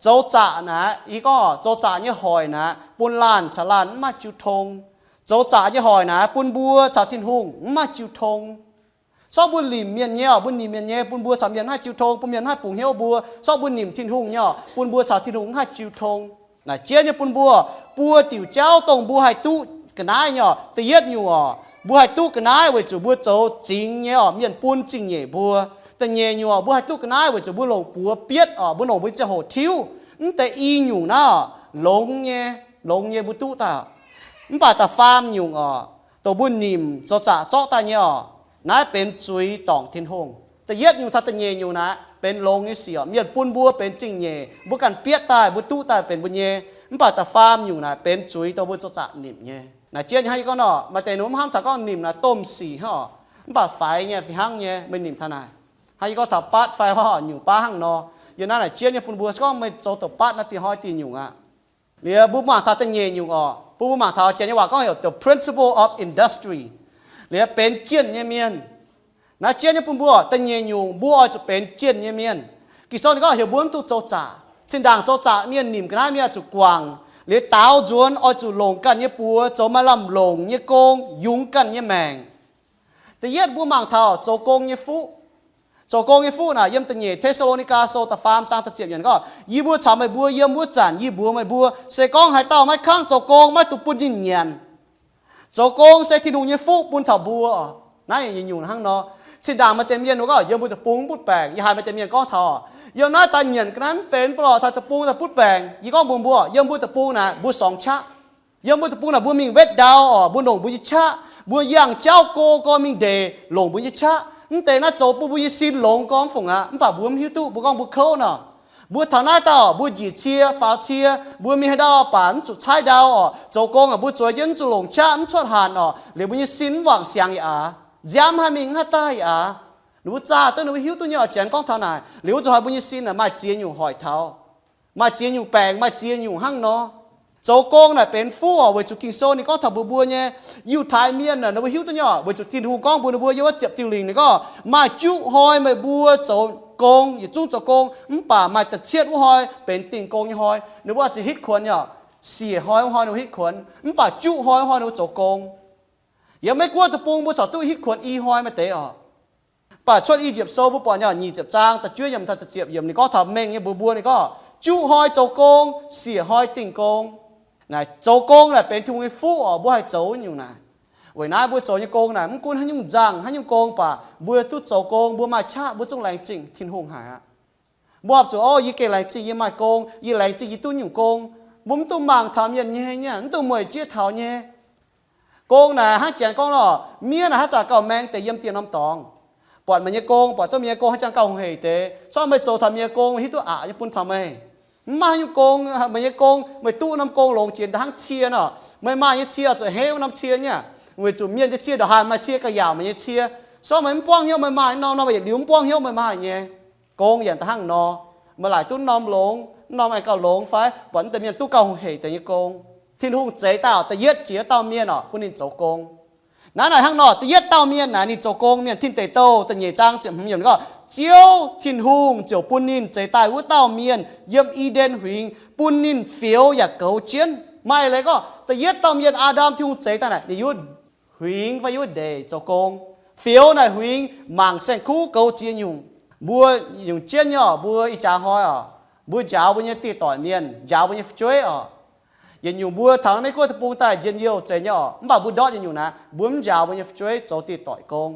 zoux zaqc naaic, yie gorngv zoux zaqc nyei hoic naaic bun laanh caux laanh mv maaih jiu tong. Zoux zaqc nyei hoic naaic bun mbuo caux Tin-Hungh mv maaih jiu tong. Sortv mbuo nimc mienh nyei oc, mbuo nimc mienh nyei bun mbuo caux mienh mv haih jiu tong, bun mienh mv haih bungx hnyouv mbuo. Sortv mbuo nimc Tin-Hungh nyei oc, bun mbuo caux Tin-Hungh mv haih jiu tong. Naaic jienv nyei bun mbuo, buo diuc jauv dongh mbuo haih duqv ga'naaiv nyei oc. Da'yietv nyungc oc, mbuo haih duqv ga'naaiv weic zuqc mbuo zoux zingx nyei oc, mienh bun zingh nyeic mbuo. Da'nyeic nyungc oc, mbuo haih duqv ga'naaiv weic zuqc mbuo longc buoz bietv oc, mbuo longc mbuo nyei ziangh hoc tiuv. Mv deix i nyungc naaiv oc, longx nyei, longx nyei mbuo duqv daaih. Mv baac da'faam nyungc oc, dongh mbuo nimc zoux zaqc zorqv daaih nyei oc, naaiv benx zuiz dorngc Tin-Hungh. Da'yietv nyungc taux da'nyeic nyungc naaic benx longx nyei sic oc, mienh bun mbuo benx zingh nyeic, mbuo ganh bietv daaih, mbuo duqv daaih benx mbuo nyei. Mv baac da'faam nyungc naaic benx zuiz dongh mbuo zoux zaqc nimc nyei. Naaic jienv nyei hnangv yie gorngv nor, maaih deix ninh mv hnamv taux gorngv nimc naaic domh sic hnangv oc. Mv baac faix nyei fih hnangv nyei, meih nimc taux naaic. Hnangv yie gorngv taux บัตร fai haaix nyungc บัตร hnangv nor, yiem naaiv naaic jienv nyei bun mbuo se gorngv meih zoux doqc บัตร naaiv diuh hnoi diuh nyungc aqv. Liuz mbuo mangc taux da'nyeic nyungc oc, bun mbuo mangc taux janx nyei waac gorngv heuc the principle of industry. Liuz benx jienh nyei mienh. Naaiv jienv nyei bun mbuo, da'nyeic nyungc mbuo oix zuqc benx jienh nyei mienh. Ging-Sou ninh gorngv heuc mbuo mv duqv zoux zaqc. Zinh ndaangc zoux zaqc mienh nimc ga'naaiv mienh oix zuqc guangc, liuz daaux nzuonx oix zuqc longc ganh nyei buoz zoux maaih lamh longc nyei gong yungz ganh nyei maengc. Da'yietv mbuo mangc taux zoux gong nyei fuqv. Zoux gong nyei fuqv naaic yiem da'nyeic Te^saa^lo^ni^gaa Sou da'faam zaang da'ziepc yiemc gorngv, Yie mbuo caux meih mbuo yiem wuov zanc yie mbuox meih mbuo, se gorngv haaix dauh maiv kangv zoux gong maiv dungx bun ninh nyanc. Zoux gong se Tin-Hungh nyei fuqv bun taux mbuo. Naaiv nyungc hnangv nor, zinh ndaangc maaih deix mienh gorngv yiem mbuo deic-bung mv butv baengc. Yie haiz maaih deix mienh gorngv taux, Yiem naaiv daaih nyanc ga'naaiv mv benx, bun lorh taux deic-bung daaih butv baengc. Yie gorngv mbuox mbuo, yiem mbuo deic-bung naaic mbuo sorngx qaqv. Yiem mbuo deic-bung naaic mbuo mingh wetv ndau oc, mbuo longc mbuo nyei qaqv. Mbuo yangh jauv go gorn mingh ndeic longc mbuo nyei qaqv. Mv deix naaiv zoux bun mbuo nyei sin longx gorn mv fungc aqv. Mv baac mbuo mv hiuv duqv, mbuo gorngv mbuo kouv nor. Mbuo taux naaiv dauh mbuo njiec cie faaux cie, mbuo mingh haaix ndau baac mv zuqc caaiv ndau oc. Zoux gong aqv mbuo zueiz jienv mv zuqc longc qaqv, mv cuotv hanc oc. Liuz mbuo nyei sin mv wangc siangx yaac aqc, nziaamv haih mingh mv haih daaih yaac aqc. Ninh mbuo zaah duqv, ninh mbuo hiuv duqv nyei oc, janx gorngv taux naaic. Liuz wuov zuqc haiz mbuo nyei sin naaic maaih ziex nyungc hoic taux. Maaih ziex nyungc baengc, maaih ziex nyungc hnangv nor. Zoux gong naaic benx fuqv oc, weic zuqc Ging-Sou ninh gorngv taux mbuox mbuo nyei, Yiutai Mienh naaic ninh mbuo hiuv duqv nyei oc, weic zuqc Tin-Hungh gorngv mbuox ninh mbuo yiem wuov ziepc diuh lingc ninh gorngv, Maaih juqv hnoi meih mbuo zoux gong, yietc zungv zoux gong, mv baac maaih da'cietv wuov hnoi benx dingh gong nyei hnoi. Ninh mbuo oix zuqc hitv kuonx nyei oc. Siec hnoi wuov hnoi ninh mbuo hitv kuonx, mv baac juqv hnoi wuov hnoi ninh mbuo zoux gong. Yiem Meiv Guoqv deic-bung mbuo corc duqv hitv kuonx i hnoi maaih deix oc. Mv baac Cuotv I^yipv Sou mbuo buatc nyei nyic ziepc zaang da'juov yiemc taux da'ziepc yiemc ninh gorngv taux mengh nyei mbuox mbuo, ninh gorngv, juqv hnoi zoux gong, siec hnoi dingh gong. Naaic zoux gong naaic benx Tin-Hungh nyei fuqv oc, mbuo haih zoux nyungc naaic. Weic naaiv mbuo zoux nyei gong naaic mv gunv haaix nyungc nzangh, haaix nyungc gong, mv baac mbuo duqv zoux gong, mbuo maaih qaqv, mbuo zungv laengz zingh Tin-Hungh haic aqv. Mbuo horpc zuqc, o, yie gengh laengz zingh yie maaih gong, yie laengz zingh yie duqv nyungc gong. Mbuo mv dungx mangc taux mienh nyei, mv dungx mueic jiex taux nyei. Gong naaic hnangv Janx gorngv nor, miev naaic haaix zanc gauh maeng deix yiem dieh norm dorngx. Buatc meih nyei gong, buatc duqv meih nyei gong haaix zanc gauh hungh heic deix. Se gorngv meih zoux taux meih nyei gong, meih hiuv duqv aqc nyei bun taux meih. Mv maaih haaix nyungc gong, meih nyei gong, meih duqv norm gong longx jiex da'hnangv cie nor, meih maaih nyei cie zuqc henv wuov norm cie nyei aqv. Weic zuqc mienh nyei cie ndongc haaix maaih cie gauh yaauc meih nyei cie. Se gorngv meih mv buangv hnyouv meih maaih norm, norm yietc liuz mv buangv hnyouv meih maaih nyei. Gong yaac da'hnangv nor, meih laaic duqv norm longx, norm aengx gauh longx fai buatc naaiv deix mienh duqv gauh hungh heic deix nyei gong. Tin-Hungh zeix daaih da'yietv jiex wuov dauh mienh oc, bun ninh zoux gong. Naaiv naaic hnangv nor, da'yietv dauh mienh naaic ninh zoux gong, Mienh Tin Deic Douh da'nyeic zaang ziepc hmz yiemc gorngv, Ziouv Tin-Hungh ziouc bun ninh zeix daaih wuov dauh mienh yiem I^nden Huingx, bun ninh fioux yaac goux jienv. Maaih leiz gorngv da'yietv dauh mienh, Aa^ndam, Tin-Hungh zeix daaih naaic ninh yiem wuov huingx fai yiem wuov ndeic zoux gong. Fioux naaic huingx mangc saeng-kuv goux ziex nyungc. Mbuo nyungc jienv nyei oc, mbuo ih jaax hnoi oc, mbuo njaaux mbuo nyei dieh doic mienh, njaaux mbuo nyei fu'jueiv oc. Yietc nyungc mbuo taux Meiv Guoqv deic-bung daaih njien-youh zeiz nyei oc, mv baac mbuo ndortv yietc nyungc naaic, mbuo mv njaaux mbuo nyei fu'jueiv zoux dieh doic gong.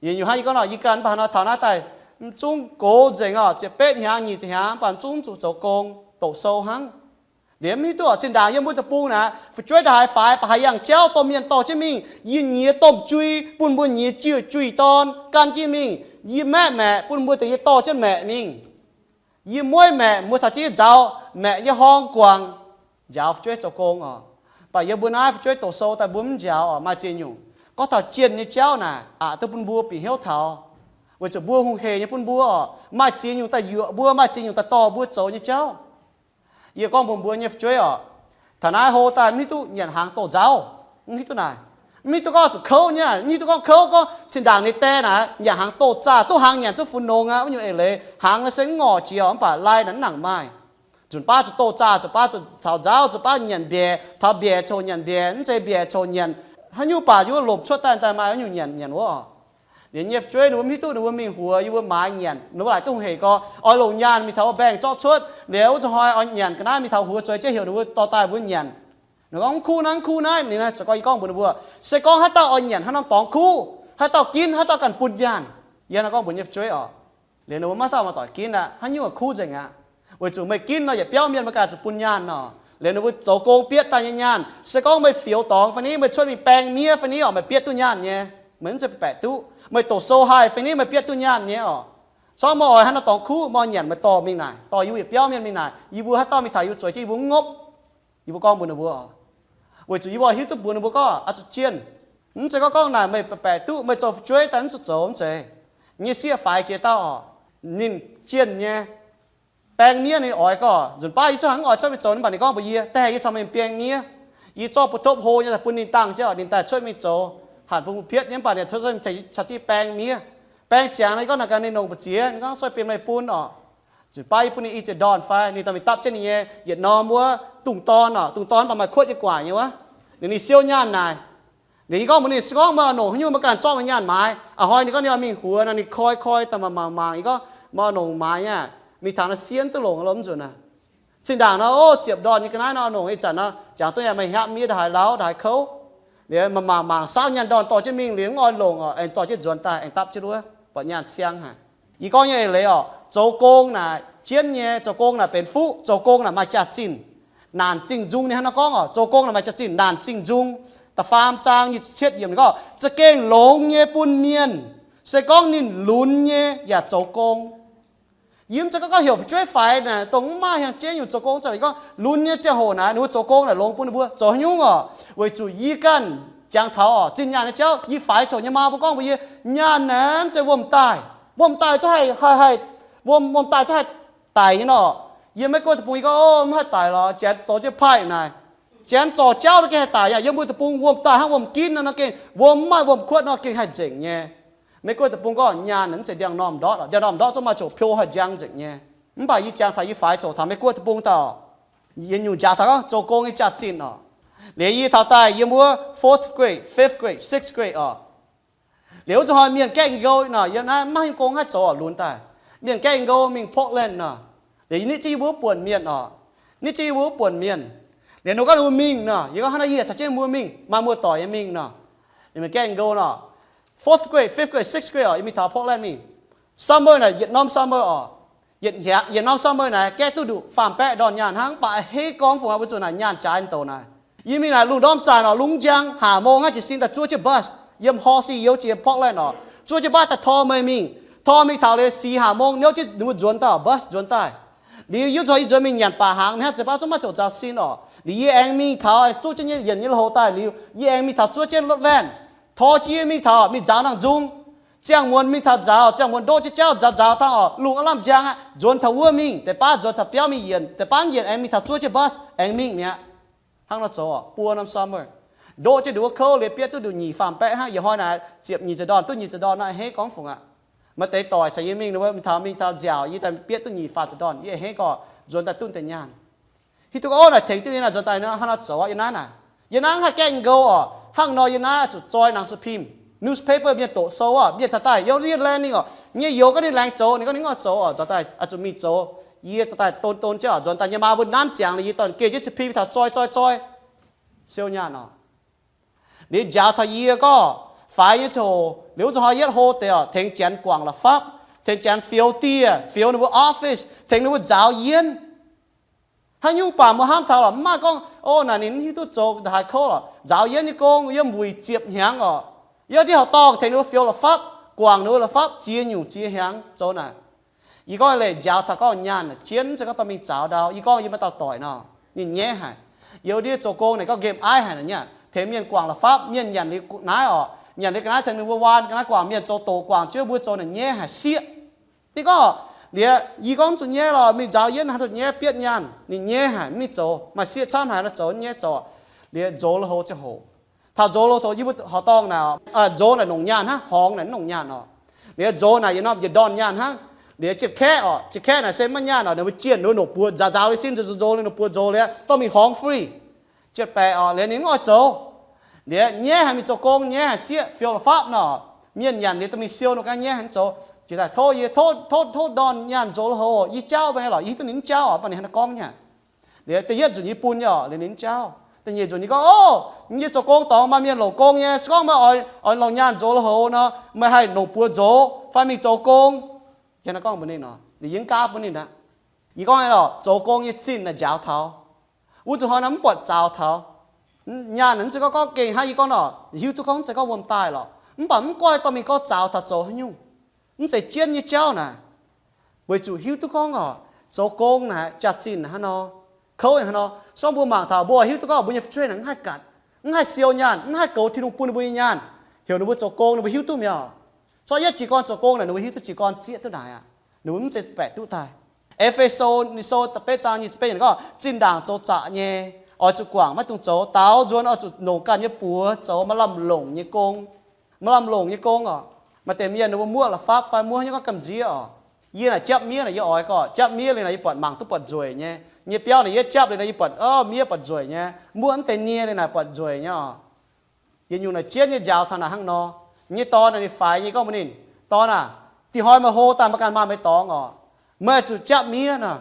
Yietc nyungc hnangv yie gorngv nor, yie ganh mv baac hnangv nor taux naaiv daaih, mv zungv gox nzengc oc, ziepc betv hnyangx, nyic ziepc hnyangx, mv baac mv zungv zuqc zoux gong, doqc sou hnangv. Liemh mv hiuv duqv oc, zinh ndaangc yiem mbuo deic-bung naaic, fu'jueiv ndongc haaix faix, baac haaix yangh jauv dorh mienh dorh jienv mingh, yie nyiex domh jui bun mbuo nyiex juoh jui dorn gan jienv mingh. Yie maeqv maeqc bun mbuo deix nyei dorh jienv maeqc mingh. Yie mueiv maeqc, mbuo caux jienv nzaaux maeqc nyei horng guangc, njaaux fu'jueiv zoux gong oc. Mv baac yiem mbuo naaiv fu'jueiv doqc sou daaih mbuo mv njaaux oc, maaih ziex nyungc. Gorngv taux jienh nyei jauv naaic, aqc duqv bun mbuo bieqc hnyouv taux, weic zuqc mbuo hungh heic nyei bun mbuo oc, maaih ziex nyungc daaih yuoqc mbuo, maaih ziex nyungc daaih dorh mbuo zoux nyei jauv. Yie gorngv mbuox mbuo nyei fu'jueiv oc, taux naaiv hlo daaih mv hiuv duqv nyanc hnaangx doh nzauv, mv hiuv duqv naaic, mv hiuv duqv gorngv zuqc kouv nyei, mv hiuv duqv gorngv kouv, gorngv zinh ndaangc ninh die naaic nyanc hnaangx doh zaah duqv hnaangx nyanc, zuqv funx nongx aqv, wuov nyungc eix leiz hnaangx naaiv se mv ngorc jiex oc, mv baac lai naaic mv nangc maaih. Nzunc baav zuqc doh zaah, nzunc baav zuqc caux nzauv, nzunc baav nyanc mbiaec, taux mbiaec coc nyanc mbiaec, mv zeiz mbiaec coc nyanc, haaix nyungc baac yie wuov lomc cuotv daaih daaih maaih wuov nyungc nyanc nyanc wuov oc. Liuz nyei fu'jueiv ninh mbuo mv hiuv duqv ninh mbuo mingh huox yie mbuo maaiz nyanc, ninh mbuo laaic duqv hungh heic gorx, oix longc nyaanh mingh taux wuov bank zorqv cuotv, liuz wuov zuqc hnoi oix nyanc ga'naaiv mingh taux huox zueiz jienv heuc ninh mbuo dorh daaih mbuo nyanc. Ninh gorngv, Mv kuv naaiv, mv kuv naaiv. Ninh naaiv ziouc gorngv yie gorngv mbuox ninh mbuo, Se gorngv haaix dauh oix nyanc hnangv norm dorngx kuv, haaix dauh ginv, haaix dauh ganh bun nyaanh. Yie hnangv gorngv mbuox nyei fu'jueiv oc. Liuz ninh mbuo maiv dauh maaih doic ginv aqv. Haaix nyungc kuv nzengc aqv. Weic zuqc meih ginv nor yietc biauv mienh meih ganh zuqc bun nyaanh nor. Liuz ninh mbuo zoux gong bietv daaih nyei nyaanh. Se gorngv meih fioux dorngx fai ni, meih cuotv mingh baeng miev fai ni oc, meih bietv duqv nyaanh nyei. Meih mv zeiz baeqc duqv. Meih doqc sou haih fai ni, meih bietv duqv nyaanh nyei oc. Corc meih oix hnangv nor dorngx kuv, meih nyanc meih dorh mingh naaic, dorh yie mbuo yietc biauv mienh mingh naaic, yie mbuo haaix dauh mingh taux yie mbuo zueiz jienv yie mbuo mv ngopv. Yie mbuo gorngv mbuox ninh mbuo oc. Weic zuqc yie mbuo hiuv duqv mbuox ninh mbuo gorngv oix zuqc jienh. Mv zeiz gorngv gorngv naaic meih baeqc duqv, meih zoux fu'jueiv daaih mv zuqc zoux, mv zeiz. Nyei sieqv faix jiex dauh oc, ninh jienh nyei. Baeng miev ninh oix gorngv, nzunc baav yie zungv hnangv oix cuotv mingh zoux, mv baac ninh gorngv mbuox yie, Da'haih yie caux meih baeng miev. Yie zorqv buoz-topv hlo nyei daaih bun ninh dangh jienv, ninh daaih cuotv mingh zoux, hanc bun mbuo pietv nyei, mv baac ninh cuotv mingh caux jienv baeng miev. Baeng ziangx nor, yie gorngv naaic gaax ninh longc mbu'ziex, ninh gorngv, Sorry, bun meih bun oc. Nzunc baav yie bun ninh i ziex ndorn fai, ninh dorh mingh dapv jienv ninh nyei yietc norm wuov dungz dorn oc, dungz dorn mv baac maaih kuotv nyei gu'nguaaic nyei wuov. Liuz ninh siou nyaanh naaic. Liuz yie gorngv mbuox ninh, Se gorngv meih oix longc haaix nyungc, meih ganh zorqv meih nyaanh maaiz. A'hnoi ninh gorngv ninh oix mingh huox nor, ninh koi koi daaih mangc mangc mangc, yie gorngv, Meih oix longc maaiz nyei aqv? Mingh taux naaiv siev duqv longc lo mv nzunc aqv. Zinh ndaangc nor, o, ziepc ndorn nyei ga'naaiv nor, oix longc ih zanc nor, jangx duqv yaac meih hnyapv miev ndongc haaix lauh ndongc haaix kouv. Liuz meih mangc mangc saauv nyaanh ndorn dorh jienv mingh liuz mv oix longc oc, aengx dorh jienv nzuonx daaih aengx dapv jienv wuov, buatc nyaanh siang haic. Yie gorngv nyei eix leiz oc, zoux gong naaic jienv nyei, zoux gong naaic benx fuqv, zoux gong naaic maaih jaax-zinh. Naanc zingh nzung ninh hnangv nor gorngv oc, zoux gong naaic maaih jaax-zinh, naanc zingh nzung da'faam zaang nyic ziepc cietv yiemc ninh gorngv, Za'gengh longx nyei bun mienh, se gorngv ninh lunx nyei yaac zoux gong. Yie mv zeiz gorngv gorngv heuc fu'jueiv faix naaic, dongh mv maaih hiaangx jeiv nyungc zoux gong, za'gengh gorngv lunx nyei ziangh hoc naaic, ninh mbuo zoux gong naaic longx bun ninh mbuo. Zoux haaix nyungc oc? Weic zuqc yie ganh jangx taux oc, zinh nyaanh nyei jauv, yie faix coc nyei maa mbuo gorngv mbuox yie, nyaanh naaic mv zeiz wuom daaih. Wuom daaih zungv haih, haih, haih, wuom, wuom daaih zungv haih daic nyei nor. Yie maiv guoqv deic-bung yie gorngv, O, mv haih daic lorqc, janx zoux jienv paaiv naaic. Janx zorc jauv nor gengh haih daic yaac. Yiem mbuo deic-bung wuom daaih hnangv wuom ginv nor, nor gengh wuom mv maaih wuom kuotv nor gengh haih nzengc nyei. Maiv guoqv deic-bung gorngv nyaanh mv zeiz ndiangx-normh ndortv, ndiangx-normh ndortv zungv maaih coc piou haih njang nzengc nyei. Mv baac yie jangx taux yie faix coc taux Maiv guoqv deic-bung daaih, yietc nyungc jaax taux gorngv zoux gong nyei jaax-zinh oc. Liuz yie taux daaih yiem wuov fourth grade, fifth grade, sixth grade oc. Liuz wuov zuqc hnoi mienh gaengh nqou nor, yiem naaiv maiv haaix nyungc gong haih zoux oc, lunx daaih. Mienh gaengh nqou mingh Portland nor. Liuz nitv jienv yie mbuo buonc mienh oc. Nitv jienv yie mbuo buonc mienh. Liuz ninh mbuo gorngv ninh mbuo mingh nor, yie gorngv hnangv naaiv yie caux jienv mbuo mingh, maaih muoz-doic nyei mingh nor. Ninh mbuo gaengh nqou nor, fourth grade, fifth grade, sixth grade oc, yie mingh taux Portland mingh. Summer naaic yietc norm summer oc. Yietc norm summer naaic gaeqv duqv nduqc faam-baeqv ndorn nyaanh hnangv, mv baac a'hneiv gorngv fungc aqv, weic zuqc naaic nyaanh jaaix deix naaic. Yie mingh naaic lungh ndorm zaanc oc, lungh njang, haac mong hnangv jiez sin daaih zuov jienv bus, yiem Halsey youz jiex Portland oc, zuov jienv bus daaih tor meih mingh. Tor mingh taux liuz sic haac mong niouv jienv ninh mbuo nzuonx daaih oc, bus nzuonx daaih. Liuz yie zuqc yie nzuonx mingh nyanc baac hnaangx, mingh hnangv zeiz baav zungv maiv ziouc nzaaux sin oc. Liuz yie aengx mingh taux zuov jienv yie yienc nyei loz-hoz daaih liuz, yie aengx mingh taux zuov jienv lotv van. Tor jienv mingh taux mingh nzaaux nangh nzung. Ziangh muonz mingh taux nzaaux, ziangh muonz ndoqv jienv jauv nzaaux nzaaux dangh oc, lungh aav lamh njang aqv, nzuonx taux wuov mingh, deix baav nzuonx taux biauv mingh yienc, deix baav yienc aengx mingh taux zuov jienv bus aengx mingh mi'aqv. Hnangv nor zoux buo norm summer. Ndoqv jienv nduqc wuov kouv liuz bietv duqv nduqc nyic faam-baeqv hnangv. Yietc hnoi naaic ziepc nyic ziepc ndorn, duqv nyic ziepc ndorn nor a'hneiv gorngv fungc aqv. Maaih deix doic caux yie mingh, ninh mbuo mingh taux mingh taux nziaauc, yie daaih bietv duqv nyic faam ziepc ndorn, yie a'hneiv gorngv nzuonx daaih duqv deix nyaanh. Hiuv duqv gorngv naaic tengx duqv yie naaic nzuonx daaih hnangv nor zoux aqv. Yie naaiv naaic, yie naaiv haih gaengh nqou oc. Hnangv nor yie naaiv zuqc zoi nangc sou pim, newspaper mienh doqc sou oc, mienh taux daaih youz ninh laengz ninh oc, nyei youz gorngv ninh laengz zoux, ninh gorngv ninh oix zoux oc, nzuonx daaih zuqc mingh zoux. Yie daaih don don jienv oc, nzuonx daaih nyei maa mbuo nanv ziangx liuz yie dorn geh jienv cih pim taux zoi zoi zoi siou nyaanh oc. Liuz njaaux taux yie gorngv faix nyei ziangh hoc, liuz wuov zuqc hnoi yietv hlo deix oc, tengx Janx guangc la'fapv, tengx Janx fioux dieh, fioux ninh mbuo office, tengx ninh mbuo nzaaux yienv. Haaix nyungc baac mbuo hnamv taux lorqc, mv maaih gorngv, o, naaic ninh mv hiuv duqv zoux ndongc haaix kouv lorqc. Nzaaux yienv nyei gong yiem wuic ziepc hnyangx oc. Yiem diuh horqc dorngh tengx ninh mbuo fioux la'fapv, guangc ninh mbuo la'fapv ziex nyungc ziex hnyangx zoux naaic. Yie gorngv leiz njaaux taux gorngv nyaanh jienv, mv zeiz gorngv dorh mingh zaux ndau. Yie gorngv yie maaih dauh doic nor, ninh nyaiv haic. Yiem ndiev zoux gong naaic gorngv nqemh aiv haic naaic nyei. Tengx mienh guangc la'fapv, mienh nyanc liuz naaiv oc, nyanc liuz ga'naaiv tengx ninh mbuo waan, ga'naaiv guangc, mienh zoux doqc guangc jienv, mbuo zoux naaic nyaiv haic sieqv. Ninh gorngv, liuz yie gorngv zuqc nyaiv lorqc, mingh nzaaux yienv haaix duqv nyaiv bietv nyaanh, ninh nyaiv haic, mv mingh zoux, maaih sieqv camv haic nor zoux nyaiv zoux. Liuz nzox lui-houx ziangh hoc, taux nzox lui-houx zoux, yie mbuo horqc dorngh naaic, nzox naaic longc nyaanh hnangv, horngz naaic mv longc nyaanh oc. Liuz nzox naaic yietc norm yietc ndorn nyaanh hnangv. Liuz jien-kaeqv oc, jien-kaeqv naaic se maiv nyaanh oc, ninh mbuo jienh ninh mbuo longc buoz nzaaux nzaaux liuz sin nzox nzox nzox liuz longc buoz nzox liuz dorh mingh horngz free. Jien-baeqc oc, liuz ninh mv oix zoux. Liuz nyaiv haic mingh zoux gong, nyaiv haic sieqv, fioux la'fapv nor, mienh nyanc liuz dorh mingh siou nor ga'naaiv nyaiv haic mv zoux. Jiex daaih tov yie, tov, tov ndorn nyaanh nzox lui-houx, yie jauv mv bei lorqc, yie hiuv duqv ninh mv jauv oc, mv baac ninh hnangv naaiv gorngv nyei. Liuz da'yietv nzunc yie bun nyei oc, liuz ninh mv jauv. Da'nyeic nzunc yie gorngv, o, yie zoux gong dorngx maaih mienh longc gong nyei, se gorngv meih oix, oix longc nyaanh nzox lui-houx nor, meih haih longc buoz nzox fai mingh zoux gong. Yie hnangv naaiv gorngv mbuox ninh nor, liuz yie mv gaav bun ninh aqv. Yie gorngv nyei lorqc, zoux gong nyei zinh naaic njaaux taux. Wuov zuqc hnoi naaiv mv buatc zaux taux. Nyaanh naaic mv zeiz gorngv gorngv gengh hnangv yie gorngv nor, hiuv duqv gorngv mv zeiz gorngv wuom daaih lorqc, mv baac mv goiv dorh mingh gorngv zaux taux zoux haaix nyungc. Mv zeiz jienv nyei jauv naaic. Weic zuqc hiuv duqv gorngv oc, zoux gong naaic jaax-zinh hnangv nor, kouv hnangv nor, se gorngv mbuo mangc taux mbuo hiuv duqv gorngv mbuo nyei fu'jueiv naaic mv haih gatc, mv haih siou nyaanh, mv haih goux Tin-Hungh bun ninh mbuo nyei nyaanh, heuc ninh mbuo zoux gong ninh mbuo hiuv duqv mi'aqv. Zorqv yietv jiez gorn zoux gong naaic ninh mbuo hiuv duqv jiez gorn zieqv duqv naaic aqv. Ninh mbuo mv zeiz baeqc duqv daaih. E^fe^so, ninh sou da'betv zaang nyic ziepc betv yiemc gorngv, zinh ndaangc zoux zaqc nyei, oix zuqc guangc, maiv dungx zoux. Daaux nzuonx oix zuqc longc ganh nyei buoz zoux maaih lamh longc nyei gong. Maaih lamh longc nyei gong oc. Maaih deix mienh ninh mbuo muoqv la'fapv fai muoqv haaix nyungc gorngv gamh nziev oc. Yie naaic japv miev naaic yie oix gorngv japv miev liuz naaic yie buatc mangc duqv buatc nzueic nyei. Nyei biauv naaic yie japv liuz naaic yie buatc, o, miev buatc nzueic nyei. Muoqv mv deix nie liuz naaic buatc nzueic nyei oc. Yie nyungc naaic jienv nyei njaaux taux naaic hnangv nor. Nyei dorn naaic ninh faix nyei gorngv mbuox ninh, dorn aah, dih hnoi meih hlo daaih maiv ganh maaih meih dorngx oc. Meih zuqc japv miev nor.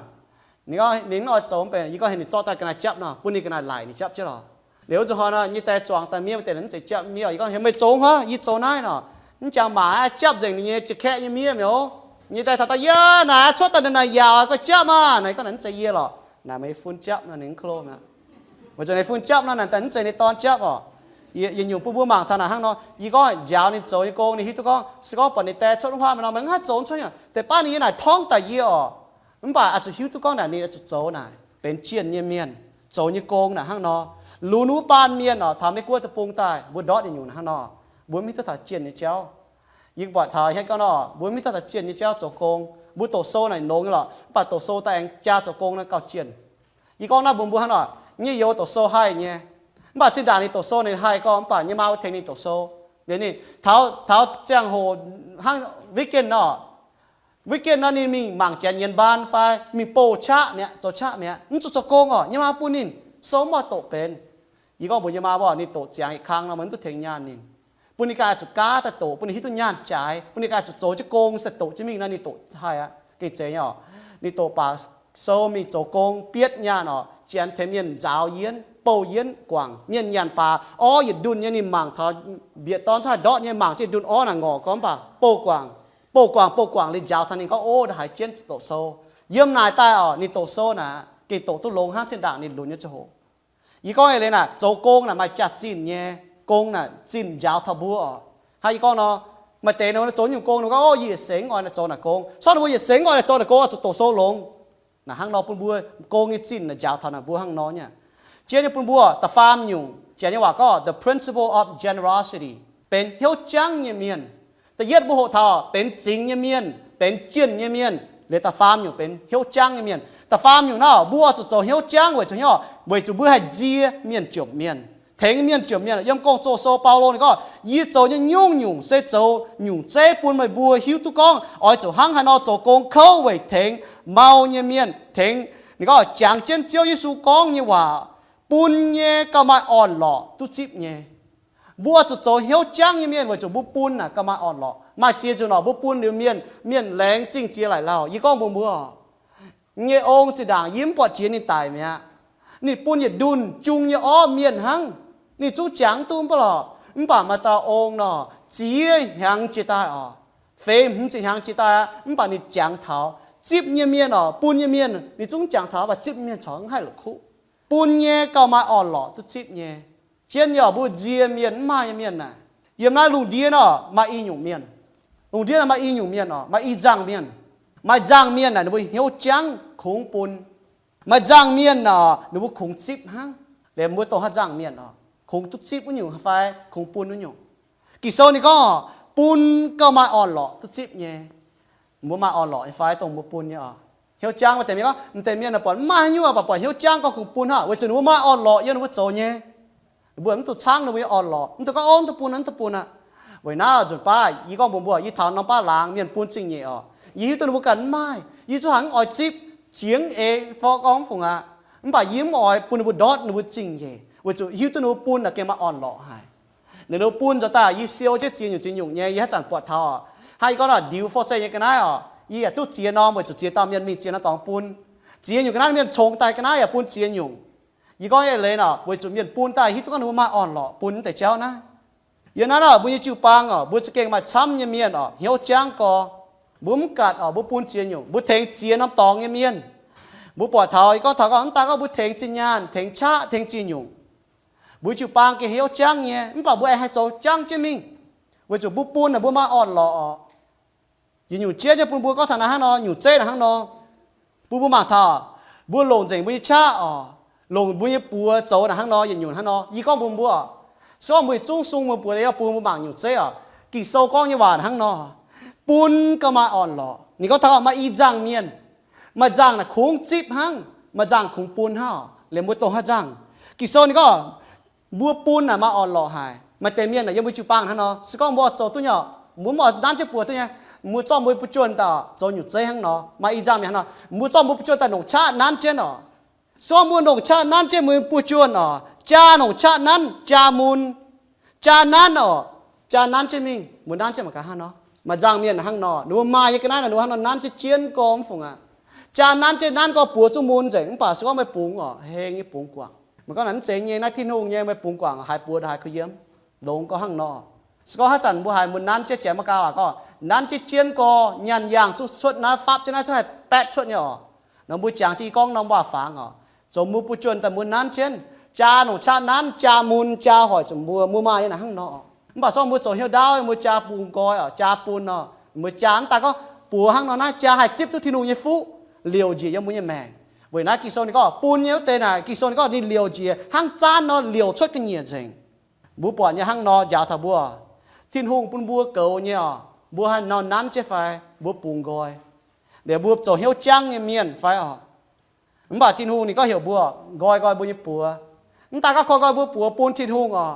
Ninh, ninh mv oix zoux mv benx, yie gorngv heuc ninh zorqv daaih ga'naaiv japv nor, bun ninh ga'naaiv laic ninh japv jienv lorqc. Liuz wuov zuqc hnoi nor nyei daaih zuangx daaih miev, mv deix mv zeiz japv miev. Yie gorngv heuc meih zoux hnangv, yie zoux naaiv nor. Mv jangx maac aqv, japv nzengc ninh nyei jiex kaeqv nyei miev mi'aqv. Nyei daaih taux daaih, yie naaic cuotv daaih naaic yaauc gorx japv maah. Naaic gorngv naaic mv zeiz yie lorqc. Naaic meih fun japv nor ninh mv klo mi'aqv. Weic zuqc ninh fun japv nor naaic daaih mv zeiz ninh dorn japv oc. Yie nyungc bun mbuo mangc taux naaic hnangv nor, yie gorngv njaaux ninh zoux nyei gong, ninh hiuv duqv gorngv se gorngv buatc ninh die cuotv wuov hnangv nor, meih mv haih zoux cuotv nyei. Deix baav ninh yie naaic torngv daic yie oc. Mv baac oix zuqc hiuv duqv gorngv naaic ninh oix zuqc zoux naaic benx jienh nyei mienh, zoux nyei gong naaic hnangv nor. Lunx wuov baan mienh oc, taux Meiv Guoqv deic-bung daaih mbuo ndortv nyei nyungc hnangv nor, mbuo mv hiuv duqv taux jienh nyei jauv. Yie buatc taux hnangv gorngv nor, mbuo mv hiuv duqv taux jienh nyei jauv zoux gong. Mbuo doqc sou naaic longx nyei lorqc, mv baac doqc sou daaih aengx jaa zoux gong naaiv gauh jienh. Yie gorngv naaiv mbuox mbuo hnangv nor, nyei youz doqc sou haih nyei. Mv baac zinh ndaangc ninh doqc sou ninh haih gorngv, mv baac nyei maa wuov tengx ninh doqc sou. Liuz ninh taux, taux ziangh hoc hnangv weekend nor, weekend nor ninh mingh mangc janx yienx mbaan fai mingh bouh qaqv mi'aqv, zoux qaqv mi'aqv, mv zuqc zoux gong oc. Nyei maa bun ninh sou mv oix doqc benx. Yie gorngv mbuox yie maa mbuo, ninh doqc ziangx yietc kang nor, maiv duqv tengx nyaanh ninh. Bun ninh ganh zuqc gaav daaih doqc, bun ninh hiuv duqv nyaanh jaaix, bun ninh ganh zuqc zoux jienv gong se doqc jienv mingh nor, ninh doqc haih aqv. Gengh zeiz nyei oc. Ninh doqc baac sou mingh zoux gong bietv nyaanh oc, janx tengx mienh nzaaux yienv, bouh yienv guangc. Mienh nyanc baac orv yietc ndunh nyei, ninh mangc taux mbieqc dorn cuotv haih ndortv nyei, mangc jienv ndunh orv naaic ngorc gorngv mv baac bouh guangc, bouh guangc, bouh guangc liuz njaaux taux ninh gorngv, Ov, nda'haaix jienv doqc sou. Yiem naaic daaih oc, ninh doqc sou naaic gengh doqc duqv longx hnangv zinh ndaangc ninh lunx nyei ziangh hoc. Yie gorngv eix leiz naaic, zoux gong naaic maaih jaax-zinh nyei. Gong naaic zinh njaaux taux mbuo oc. Hnangv yie gorngv nor, maaih deix ninh zoux nyungc gong, ninh gorngv, Ov, yie yietc sengx oix naaic zoux naaic gong. Corc ninh mbuo yietc sengx oix naaic zoux naaic gong, oix zuqc doqc sou longx. Naaic hnangv nor bun mbuo gong nyei zinh naaic njaaux taux naaic mbuo hnangv nor nyei. Jiex nyei bun mbuo da'faam nyungc, janx nyei waac gorngv the principle of generosity, benx hnyouv jangv nyei mienh. Da'yietv mbuo hoqc taux benx zingx nyei mienh, benx jienh nyei mienh. Liuz da'faam nyungc benx hnyouv jangv nyei mienh. Da'faam nyungc naaiv, mbuo oix zuqc zoux hnyouv jangv weic zuqc hnyouv, weic zuqc mbuo haih nzie mienh jomc mienh, tengx mienh jomc mienh. Yiem Gong-Zoh sou Baulo ninh gorngv, Yie zoux nyei nyungc-nyungc se zoux nyungc zeiv bun meih mbuo hiuv duqv gorngv oix zuqc hnangv haaix nor zoux gong kouv weic tengx mau nyei mienh, tengx, ninh gorngv, jangx jienv Ziouv Yesu gorngv nyei waac, bun nyei gauh maaih orn-lorqc duqv zipv nyei. Mbuo zuqc zoux hnyouv jangv nyei mienh weic zuqc mbuo bun naaic gauh maaih orn-lorqc. Maaih ziex nzunc oc, mbuo bun liuz mienh, mienh laengz zingh ziex laaic lauh. Yie gorngv mbuox mbuo oc, nyei ong zinh ndaangc yie mv buatc jiex ninh daic mi'aqv. Ninh bun yietc ndunh jung nyei orv mienh hnangv. Ninh zungv jangx duqv mv baac lorqc, mv baac maaih dauh ong nor, ziex hnyangx jiex daaih oc, feix hmz ziepc hnyangx jiex daaih aqv, mv baac ninh jangx taux. Zipv nyei mienh oc, bun nyei mienh ninh zungv jangx taux, mv baac zipv mienh corc mv haih la'kuqv. Bun nyei gauh maaih orn-lorqc duqv zipv nyei. Jienv nyei oc, mbuo nzie mienh mv maaih nyei mienh naaic. Yiem naaiv lungh ndiev nor maaih i nyungc mienh. Lungh ndiev nor maaih i nyungc mienh oc, maaih i nzangc mienh. Maaih nzangc mienh naaic ninh mbuo hnyouv jangv kungx bun. Maaih nzangc mienh naaic ninh mbuo kungx zipv hnangv. Liemh mbuo dongh haaix nzangc mienh oc, kungx duqv zipv wuov nyungc fai kungx bun wuov nyungc? Ging-Sou ninh gorngv, bun gauh maaih orn-lorqc duqv zipv nyei. Mbuo maaih orn-lorqc nyei fai dongh mbuo bun nyei oc? Hnyouv jangv maaih deix mienh gorngv, m'deix mienh naaic buatc mv maaih haaix nyungc, mv baac buatc hnyouv jangv gorngv kungx bun hnangv, weic zuqc ninh mbuo maaih orn-lorqc yiem ninh mbuo zoux nyei. Ninh mbuo mv duqv caangv ninh mbuo nyei orn-lorqc, mv duqv gorngv, ov, mv duqv bun aqv, mv duqv bun aqv. Weic naaiv nzunc baav yie gorngv mbuox mbuo, yie taux norm baav laangz mienh bun zingh nyeic oc, yie hiuv duqv ninh mbuo ganh mv maaih, yie zungv haiz mv oix zipv, jiex mv eix fai gorngv mv fungc aqv. Mv baac yie mv oix bun ninh mbuo ndortv ninh mbuo zingh nyeic, weic zuqc hiuv duqv ninh mbuo bun naaic gengh maaih orn-lorqc haic. Ninh mbuo bun nzoux daaih yie siou jienv ziex nyungc ziex nyungc nyei, yie haiz zanc buatc taux oc. Hnangv yie gorngv naaic, ndiux forv-zeih nyei ga'naaiv oc, yie yaac duqv ziex norm weic zuqc ziex dauh mienh mingh ziex norm dorngx bun. Ziex nyungc ga'naaiv mienh congx daaih ga'naaiv yaac bun ziex nyungc. Yie gorngv eix leiz nor, weic zuqc mienh bun daaih hiuv duqv gorngv ninh mbuo maaih orn-lorqc bun mv deix jauv naaiv. Yiem naaiv nor mbuo nyei jiu-baang oc, mbuo za'gengh maaih camv nyei mienh oc, hnyouv jangv gorx. Mbuo mv gatc oc, mbuo bun ziex nyungc, mbuo tengx ziex norm dorngx nyei mienh. Mbuo buatc taux, yie gorngv taux gorngv mv daaih gorngv mbuo tengx zinh nyaanh, tengx qaqv, tengx ziex nyungc. Mbuo jiu-baang gengh hnyouv jangv nyei, mv baac mbuo aengx haih zoux jangv jienv mingh, weic zuqc mbuo bun naaic mbuo maaih orn-lorqc oc. Yietc nyungc jeiv nyei bun mbuo gorngv taux naaiv hnangv nor, nyungc zeiv naaic hnangv nor, bun mbuo mangc taux, mbuo longc nzengc mbuo nyei qaqv oc, longc mbuo nyei buoz zoux naaic hnangv nor, yietc nyungc hnangv nor. Yie gorngv mbuox mbuo oc, se gorngv mbuo zungv sung mbuo buoz yaac bun mbuo mangc nyungc zeiv oc. Ging-Sou gorngv nyei waac hnangv nor, bun gauh maaih orn-lorqc. Ninh gorngv taux maaih i nzangc mienh, maaih nzangc naaic kungx zipv hnangv, maaih nzangc kungx bun hnangv oc. Liemh mbuo dongh haaix nzangc? Ging-Sou ninh gorngv, mbuo bun naaic maaih orn-lorqc haic. Maaih deix mienh naaic yiem mbuo jiu-baang hnangv nor, se gorngv mbuo oix zoux duqv nyei oc, mbuo mv oix nanv jienv buoz duqv nyei, mbuo zorqv mbuo buv juonh daaih zoux nyungc zeiv hnangv nor, maaih i nzangc mienh hnangv nor, mbuo zorqv mbuo buv juonh daaih nongc qaqv nanv jienv oc. Se gorngv mbuo nongc qaqv nanv jienv mbuo buv juonh oc, jaa nongc qaqv nanv, jaa mun, jaa nanv oc, jaa nanv jienv mingh, mbuo nanv jienv mangc gaax hnangv nor. Maaih nzangc mienh hnangv nor, ninh mbuo maaih nyei ga'naaiv naaic ninh mbuo hnangv nor nanv jienv jienv gorx mv fungc aqv. Jaa nanv jienv nanv gorx buoz zungv mun nzengc, mv baac se gorngv meih bungx oc, heng nyei bungx guangc. Meih gorngv naaic mv zeiz nyei, naaiv Tin-Hungh nyei, meih bungx guangc haiz buoz haiz kuh yiem. Longx gorx hnangv nor. Se gorngv haaix zanc mbuo haiz mbuo nanv jienv jiex maiv gaax waac gorngv, nanv jienv jienv gorx, nyaanh yangh zungv cuotv naaiv fapv jienv naaiv zungv haih baetv cuotv nyei oc. Nor mbuo jangx jienv yie gorngv norm waac-fangx oc, zoux mbuo buv juonh daaih mbuo nanv jienv, jaa nongc qaqv nanv, jaa mun, jaa hoic zuqc mbuo, mbuo maaih nyei naaic hnangv nor. Mv baac zorqv mbuo zoux hnyouv ndaauv, mbuo jaa bungx nqoi oc, jaa bun nor, mbuo jaa mv daaih gorngv buoz hnangv nor naaiv jaa haih zipv duqv Tin-Hungh nyei fuqv, liouc njiec yiem mbuo nyei maengc. Weic naaiv Ging-Sou ninh gorngv bun nyei wuov deix naaic, Ging-Sou ninh gorngv ninh liouc njiec hnangv zaanv nor liouc cuotv ga'nyiec nzengc. Mbuo buatc nyei hnangv nor njaaux taux mbuo, Tin-Hungh bun mbuo goux nyei oc, mbuo haaix nor nanv jienv fai mbuo bungx nqoi. Liuz mbuo zoux hnyouv jangv nyei mienh fai oc. Mv baac Tin-Hungh ninh gorngv heuc mbuo nqoi nqoi mbuo nyei buoz. Mv daaih gorngv koi nqoi mbuo buoz bun Tin-Hungh oc,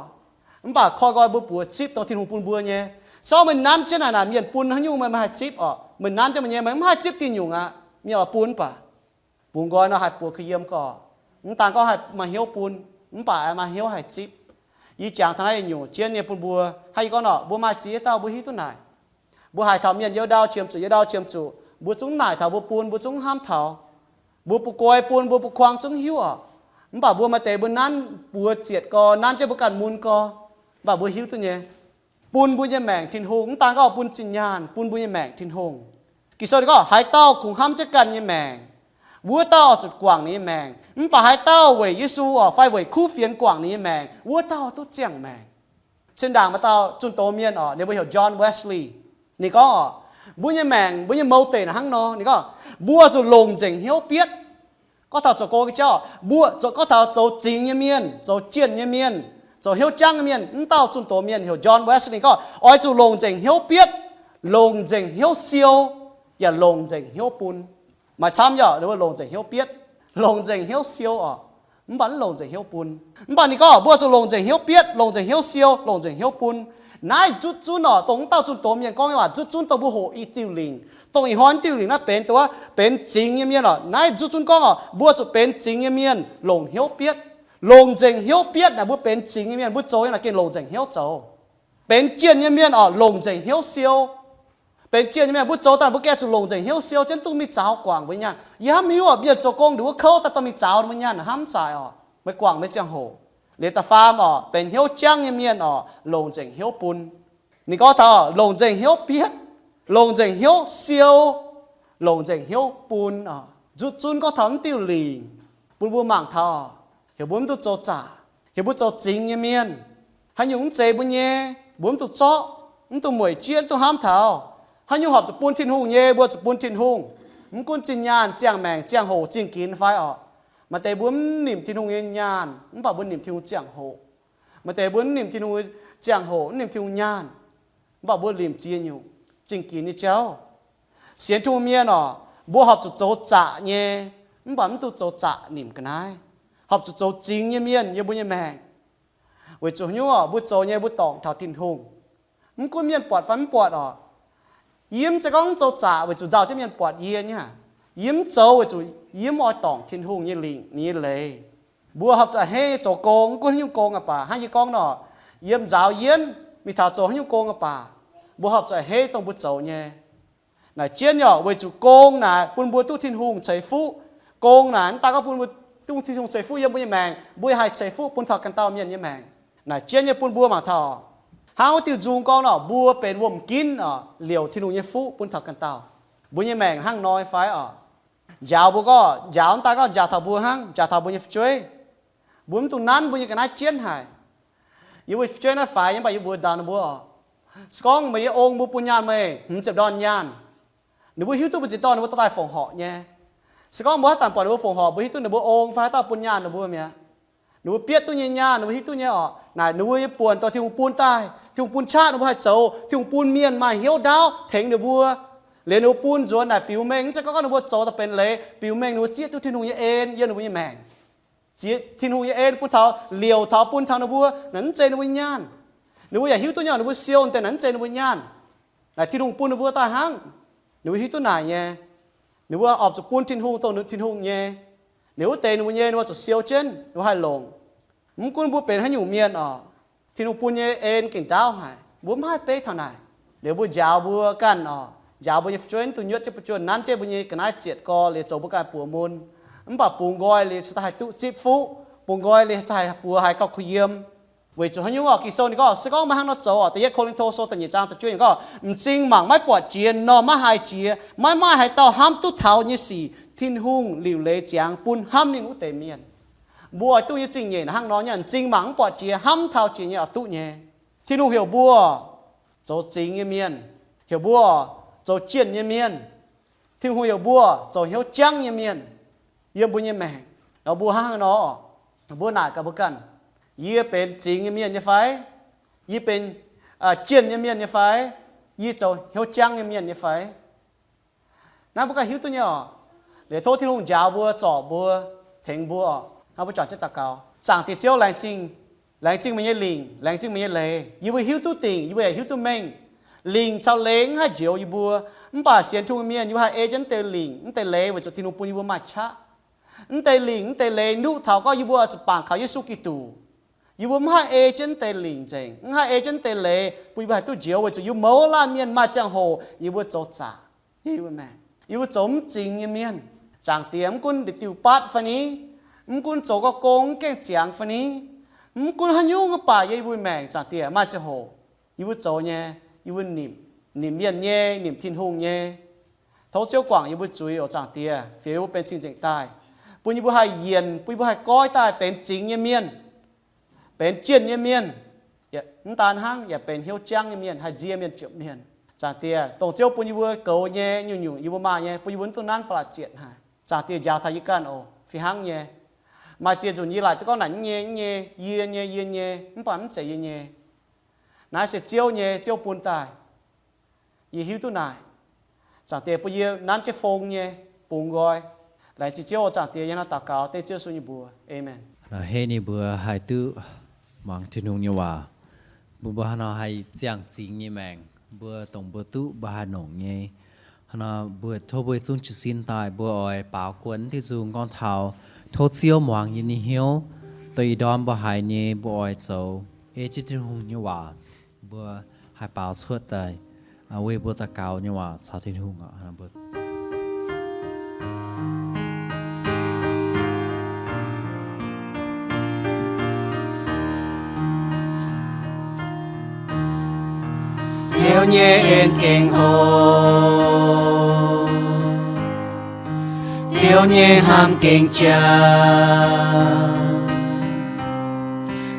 mv baac koi nqoi mbuo buoz zipv dongh Tin-Hungh bun mbuo nyei. Se gorngv meih nanv jienv naaic, naaic mienh bun haaix nyungc meih maiv haih zipv oc. Meih nanv jienv meih nyei, meih mv haih zipv diuh nyungc aqv. Mienh oix bun mv baac bungx nqoi nor haih buoz kuh yiem gorx. Mv daaih gorngv haih maaih hnyouv bun. Mv baac maaih hnyouv haih zipv. Yie jangx taux naaiv yietc nyungc jienv nyei bun mbuo. Hnangv yie gorngv nor, mbuo maaih ziex dauh mbuo hiuv duqv naaic. Mbuo haiz taux mienh youh ndau qiemx zuqc, youh ndau qiemx zuqc, mbuo zungv naaic taux mbuo bun, mbuo zungv hnamv taux. Mbuo butv-goiv bun, mbuo butv-kuang zungv hiuv oc. Mv baac mbuo maaih deix mbuo nanv buoz zietc gorx, nanv jienv mbuo ganh mun gorx. Mv baac mbuo hiuv duqv nyei, bun mbuo nyei maengc Tin-Hungh, mv daan gorngv bun zinh nyaanh, bun mbuo nyei maengc Tin-Hungh. Ging-Sou ninh gorngv, haaix dauh kungx hnamv jienv ganh nyei maengc, wuov dauh oix zuqc guangc ninh nyei maengc. Mv baac haaix dauh weic Yesu oc, fai weic kuv fienx guangc ninh nyei maengc, wuov dauh duqv ziangh maengc. Cin-ndaangc maaih dauh zunh doz mienh oc, ninh mbuo heuc John Wesley. Ninh gorngv oc, mbuo nyei maengc, mbuo nyei mouz deic naaic hnangv nor. Ninh gorngv, mbuo zuqc longc nzengc hnyouv bietv. Gorngv taux zoux gong nyei jauv, mbuo zuqc gorngv taux zoux zingx nyei mienh, zoux jienh nyei mienh, zoux hnyouv jangv nyei mienh. Mv dauh zunh doz mienh heuc John Wesley gorngv, oix zuqc longc nzengc hnyouv bietv, longc nzengc hnyouv siou, yaac longc nzengc hnyouv bun. Maaih camv yaac ninh mbuo longc nzengc hnyouv bietv, longc nzengc hnyouv siou oc, mv baac mv longc nzengc hnyouv bun. Mv baac ninh gorngv mbuo zuqc longc nzengc hnyouv bietv, longc nzengc hnyouv siou, longc nzengc hnyouv bun. Naaiv nzutv zunv oc, dongh mv dauh zunh doz mienh gorngv nyei waac nzutv zunv dongh mbuo hoqc i diuh lingc, dongh ih hnoi diuh lingc naaiv benx duqv benx zingx nyei mienh oc. Naaiv nzutv zunv gorngv oc, mbuo zuqc benx zingx nyei mienh longc hnyouv bietv. Longc nzengc hnyouv bietv naaic mbuo benx zingx nyei mienh, mbuo zoux nyei naaic gengh longc nzengc hnyouv zoux. Benx jienh nyei mienh oc, longc nzengc hnyouv siou. Benx jienh nyei mienh, mbuo zoux daaih mbuo gengh zuqc longc nzengc hnyouv siou jienv duqv mingh zaux guangc mbuo nyei nyaanh. Yie hnamv hiuv oc, mienh zoux gong nduqc wuov kouv daaih dorh mingh zaux ninh mbuo nyei nyaanh hnamv zaaic oc, meih guangc meih ziangh hoc. Liuz da'faam oc, benx hnyouv jangv nyei mienh oc, longc nzengc hnyouv bun. Ninh gorngv taux longc nzengc hnyouv bietv, longc nzengc hnyouv siou, longc nzengc hnyouv bun oc. Nzutv zunv gorngv taux mv diuh lingc bun mbuo mangc taux, heuc mbuo mv duqv zoux zaqc, heuc mbuo zoux zingx nyei mienh. Haaix nyungc mv zeiz mbuo nyei, mbuo mv duqv zorqv, mv duqv mueic jieqv, mv duqv hnamv taux. Haaix nyungc horpc zuqc bun Tin-Hungh nyei, mbuo zuqc bun Tin-Hungh. Mv gunv zinh nyaanh, ziangh maengc, ziangh hoc, zingh ginx fai oc. Maaih deix mbuo mv nimc Tin-Hungh nyei nyaanh, mv baac mbuo nimc Tin-Hungh ziangh hoc. Maaih deix mbuo mv nimc Tin-Hungh ziangh hoc, mv nimc Tin-Hungh nyaanh, mv baac mbuo nimc ziex nyungc zingh ginx nyei jauv. Sienx Tin-Hungh mienh oc, mbuo horpc zuqc zoux zaqc nyei, mv baac mv duqv zoux zaqc nimc ga'naaiv. Horpc zuqc zoux zingx nyei mienh yiem mbuo nyei maengc. Weic zuqc haaix nyungc oc, mbuo zoux nyei mbuo dorngc taux Tin-Hungh. Mv gunv mienh buatc fai mv buatc oc, yie mv zeiz gorngv mv zoux zaqc weic zuqc nzauh jienv mienh buatc yie nyei aqv. Yie mv zoux weic zuqc yie mv oix dorngc Tin-Hungh nyei lingc, ninh nyei leiz. Mbuo horpc zuqc a'hneiv zoux gong, mv gunv haaix nyungc gong aqv baac. Hnangv yie gorngv nor, yiem nzaaux yienv mingh taux zoux haaix nyungc gong aqv baac, mbuo horpc zuqc a'hneiv dongh mbuo zoux nyei. Naaic jienv nyei oc, weic zuqc gong naaic bun mbuo duqv Tin-Hungh ceix fuqv. Gong naaic mv daan gorngv bun mbuo duqv Tin-Hungh ceix fuqv yiem mbuo nyei maengc, mbuo yaac haih ceix fuqv bun taux ganh dauh mienh nyei maengc. Naaic jienv nyei bun mbuo mangc taux, hnangv wuov diuh nzung gorngv nor, mbuo benx wuom-ginv oc, liouc Tin-Hungh nyei fuqv bun taux ganh dauh. Mbuo nyei maengc hnangv nor nyei fai oc? Njaaux mbuo gorngv, njaaux mv daan gorngv njaaux taux mbuo hnangv, njaaux taux mbuo nyei fu'jueiv. Mbuo mv dungx nanv mbuo nyei ga'naaiv jienv haic. Yie mbuo fu'jueiv naaiv faix nyei, mv baac yie mbuox ndau ninh mbuo oc, se gorngv meih nyei ong mbuo bun nyaanh meih hmz ziepc ndorn nyaanh, ninh mbuo hiuv duqv mbuo ziex dorn ninh mbuo dorh daaih fongc horc nyei. Se gorngv mbuo haaix zanc buatc ninh mbuo fongc horc, mbuo hiuv duqv ninh mbuo ong fai haaix dauh bun nyaanh ninh mbuo mi'aqv. Ninh mbuo bietv duqv nyei nyaanh, ninh mbuo hiuv duqv nyei oc. Naaic ninh mbuo nyei buonc dorh Tin-Hungh bun daaih, Tin-Hungh bun qaqv ninh mbuo haih zoux. Tin-Hungh bun mienh maaih hnyouv ndaauv tengx ninh mbuo. Liuz ninh mbuo bun nzuonx naaic biux mengh, mv zeiz gorngv ninh mbuo zoux daaih benx leiz, biux mengh ninh mbuo zieqv duqv Tin-Hungh nyei en yiem ninh mbuo nyei maengc. Zieqv Tin-Hungh nyei en bun taux, liouc taux bun taux ninh mbuo, naaic mv zeiz ninh mbuo nyaanh. Ninh mbuo yaac hiuv duqv nyei, ninh mbuo siou deix naaic mv zeiz ninh mbuo nyaanh. Naaic Tin-Hungh bun ninh mbuo daaih hnangv. Ninh mbuo hiuv duqv naaic nyei. Ninh mbuo horpc zuqc bun Tin-Hungh dongh Tin-Hungh nyei. Ninh wuov deix ninh mbuo nyei, ninh mbuo zuqc siou jienv, ninh mbuo haih longc. Mv gunv mbuo benx haaix nyungc mienh oc, Tin-Hungh bun nyei en gengh ndaauv haic. Mbuo mv haih beiv taux naaic. Liuz mbuo njaaux mbuo ganh oc, njaaux mbuo nyei fu'jueiv mv dungx nyuotv jienv buoz-juonh, nanv jienv mbuo nyei ga'naaiv zietc gorx liuz zoux mbuo ganh buoz mun. Mv baac bungx nqoi liuz cingx daaih haih duqv zipv fuqv, bungx nqoi liuz cingx daaih haih buoz haiz gauh kuh yiem. Weic zuqc haaix nyungc oc? Ging-Sou ninh gorngv, se gorngv meih hnangv nor zoux oc, da'yietv Ko^lin^to Sou da'nyeic zaang da'juov ninh gorngv, m'zing mangc maiv buatc jiex nor maiv haih jiex, maiv maaih haaix dauh hnamv duqv taux nyei sic Tin-Hungh liuc leiz ziangx bun hnamv ninh wuov deix mienh. Mbuo oix duqv nyei zingh nyeic hnangv nor nyei, m'zing mangc mv buatc jiex, hnamv taux jiex nyei oix duqv nyei. Tin-Hungh heuc mbuo zoux zingx nyei mienh, heuc mbuo zoux jienh nyei mienh. Tin-Hungh heuc mbuo zoux hnyouv jangv nyei mienh yiem mbuo nyei maengc. Nor mbuo hnangv haaix nor, mbuo naaic gaax mbuo ganh, yie benx zingx nyei mienh nyei fai? Yie benx jienh nyei mienh nyei fai? Yie zoux hnyouv jangv nyei mienh nyei fai? Naaiv mbuo ganh hiuv duqv nyei oc. Liuz tov Tin-Hungh njaaux mbuo, zorc mbuo, tengx mbuo oc. Naaiv mbuo juangc jienv daux gaux. Zaangc Diex Ziouv, laengz zingh, laengz zingh meih nyei lingc, laengz zingh meih nyei leiz. Yie mbuo hiuv duqv dingc, yie mbuo yaac hiuv duqv mengh. Lingc caux leiz mv haih njoux yie mbuo. Mv baac sienx Tin-Hungh mienh, yie mbuo haih ei jienv deix lingc, mv deix leiz weic zuqc Tin-Hungh bun yie mbuo maaih qaqv. Mv deix lingc, mv deix leiz nuqv taux gorngv yie mbuo oix zuqc bangc kaux Yesu Giduc. Yie mbuo mv haih ei jienv mv deix lingc nzengc, mv haih ei jienv mv deix leiz bun yie mbuo haih duqv njoux, weic zuqc yie mbuo mouz laanh mienh maaih ziangh hoc yie mbuo zoux zaqc nyei maengc, yie mbuo zoux mv zingx nyei mienh. Zaangc Diex, mv gunv ndeic-diuh batv fai ni, mv gunv zoux gong mv gaengh ziangx fai ni, mv gunv haaix nyungc mv baac yie mbuo maengc, Zaangc Diex, maaih ziangh hoc yie mbuo zoux nyei, yie mbuo nimc, nimc mienh nyei, nimc Tin-Hungh nyei. Tov Ziouv guangc yie mbuo zuiz oc, Zaangc Diex, fiev yie mbuo benx cing-nzengc daaih, bun yie mbuo haih yienc, bun yie mbuo haih goiv daaih benx zingx nyei mienh, benx jienh nyei mienh, mv daan hnangv, yaac benx hnyouv jangv nyei mienh, haih nzie mienh ziepc mienh. Zaangc Diex, dongh Ziouv bun yie mbuo goux nyei nyungc-nyungc yie mbuo maaih nyei, bun yie mbuo mv dungx nanv ba'laqc zietc haic. Zaangc Diex, njaaux taux yie ganh oc, fih hnangv nyei. Maaih ziex nzunc yie laaic duqv gorngv naaic, mv nyei, mv nyei, yie nyei, yie nyei, mv baac mv zeiz yie nyei. Naaiv se Ziouv nyei, Ziouv bun daaih. Yie hiuv duqv naaic. Zaangc Diex, bun yie nanv jienv fong nyei, bungx nqoi. Laengz zingh Ziouv oc, Zaangc Diex, yie hnangv naaiv daux gaux dengv Ziouv Yesu nyei mbuox. Aamen. Hnangv naaic, hei ninh mbuo haih duqv muangx Tin-Hungh nyei waac, bun mbuo hnangv nor haih ziangh zingx nyei maengc, mbuo dongh mbuo duqv mbuo haih nongc nyei. Hnangv nor mbuo tov mbuo zungv jiez sin daaih, mbuo oix baaux guon diuh nzung gorngv taux, tov Ziouv muangx yie nyei hnyouv, dongh ih ndorm mbuo haiz nyei mbuo oix zoux ei jienv Tin-Hungh nyei waac. Mbuo haih baaux cuotv daaih weic mbuo daux gaux nyei waac caux Tin-Hungh oc. Ziouv nyei en gengh hoc, Ziouv nyei hnamv gengh jauv,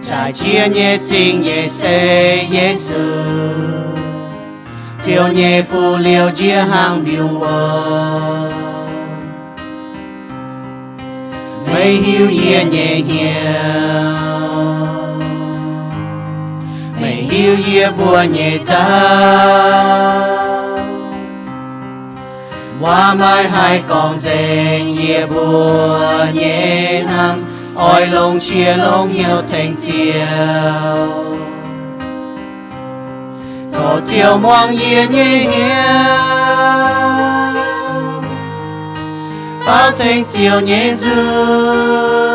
jaaix jiex nyei zingh nyeic se Yesu, Ziouv nyei fu'liouh njiec hnangv mbiungc wuom. Meih hiuv yie nyei hnyouv, meih hiuv yie mbuo nyei nzauv. Waac maiv haih gorngv nzengc yie mbuo nyei hnamv, oix longc qiex longc hnyouv ceng Ziouv. Tov Ziouv muangx yie nyei hnyouv, baaux ceng Ziouv nyei nzung,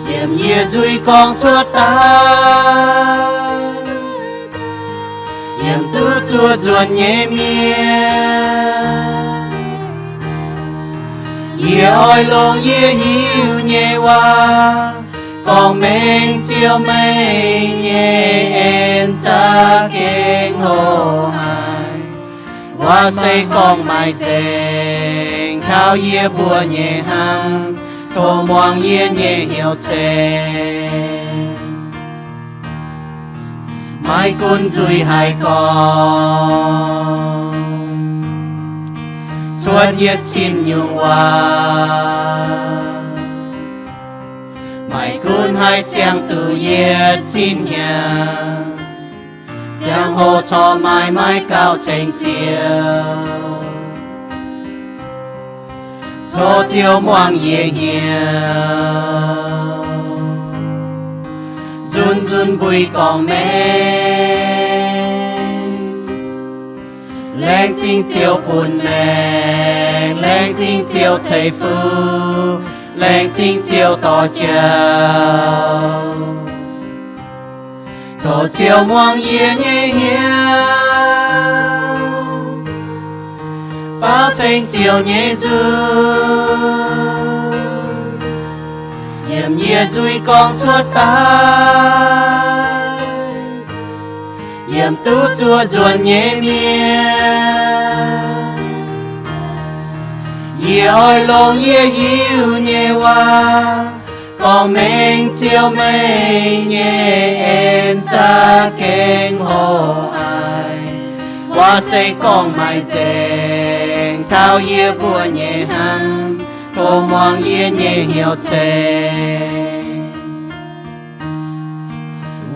yiem yie nzuih gorngv cuotv daaih, yiem duqv zuov nzuonx nyei mienh. Yie oix longc yie hiuv nyei waac gorngv mengh Ziouv meih nyei en za'gengh hoc haic. Waac se gorngv maaih nzengc taux yie mbuo nyei hnamv, tov muangx yie nyei hnyouv ceng. Maiv gunv nzuih haaix gorngv, cuotv yietc cin nyungc waac, maiv gunv haaix ziangh duqv yietc cin hnyangx, ziangh hoc corc maaih maiv gauh ceng Ziouv. Tov Ziouv muangx yie hnyouv, nzunc nzunc mbuic gorngv mengh, laengz zingh Ziouv bun maengc, laengz zingh Ziouv ceix fuqv, laengz zingh Ziouv dorh jauv. Tov Ziouv muangx yie nyei hnyouv, baaux ceng Ziouv nyei nzung, yiem yie nzuih gorngv cuotv daaih, yiem duqv zuov nzuonx nyei mienh. Yie oix longc yie hiuv nyei waac gorngv mengh Ziouv meih nyei en za'gengh hoc haic. Waac se gorngv maaih nzengc taux yie mbuo nyei hnamv, tov muangx yie nyei hnyouv ceng.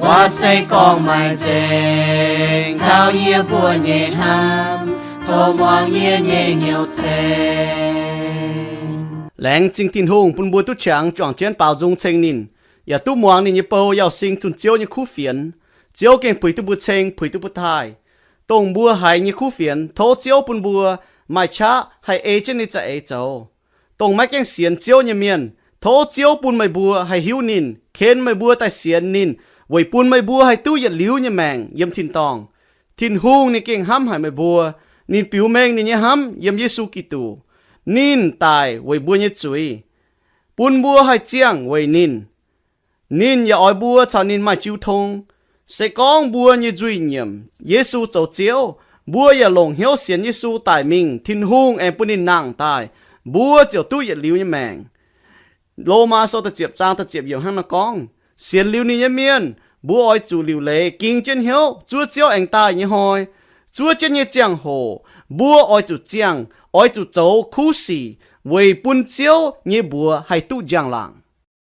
Waac se gorngv maaih nzengc taux yie mbuo nyei hnamv, tov muangx yie nyei hnyouv ceng. Laengz zingh Tin-Hungh bun mbuo duqv qangx juangc jienv baaux nzung ceng ninh, yaac duqv muangx ninh nyei bou Yauh Sing zunh Ziouv nyei kuv fienx. Ziouv gengh puix duqv mbuo ceng, puix duqv mbuo taaih. Dongh mbuo haiz nyei kuv fienx, tov Ziouv bun mbuo maaih qaqv haih ei jienv ninh za'eix zoux. dongh maiv gaengh sienx Ziouv nyei mienh. Tov Ziouv bun meih mbuo haih hiuv ninh, ken meih mbuo daaih sienx ninh, weic bun meih mbuo haih duqv yietc liuz nyei maengc yiem tin-dorngh. Tin-Hungh ninh gengh hnamv haic meih mbuo. Ninh biux mengh ninh nyei hnamv yiem Yesu Giduc. Ninh daic weic mbuo nyei zuiz, bun mbuo haih ziangh weic ninh. Ninh yaac oix mbuo caux ninh maaih jiu tong. Se gorngv mbuo nyei nzuih nyiemc Yesu zoux Ziouv, mbuo yaac longc hnyouv sienx Yesu daic mingh, Tin-Hungh aengx bun ninh nangh daaih, mbuo ziouc duqv yietc liuz nyei maengc. Lomaa Sou da'ziepc zaang da'ziepc yiemc hnangv naaiv gorngv, sienx liuz ninh nyei mienh, mbuo oix zuqc liuc leiz ging jienv hnyouv zuov Ziouv aengx daaih nyei hnoi. Zuov jienv nyei ziangh hoc mbuo oix zuqc ziangh, oix zuqc zoux kuv sic weic bun Ziouv nyei mbuox haih duqv njang-laangc.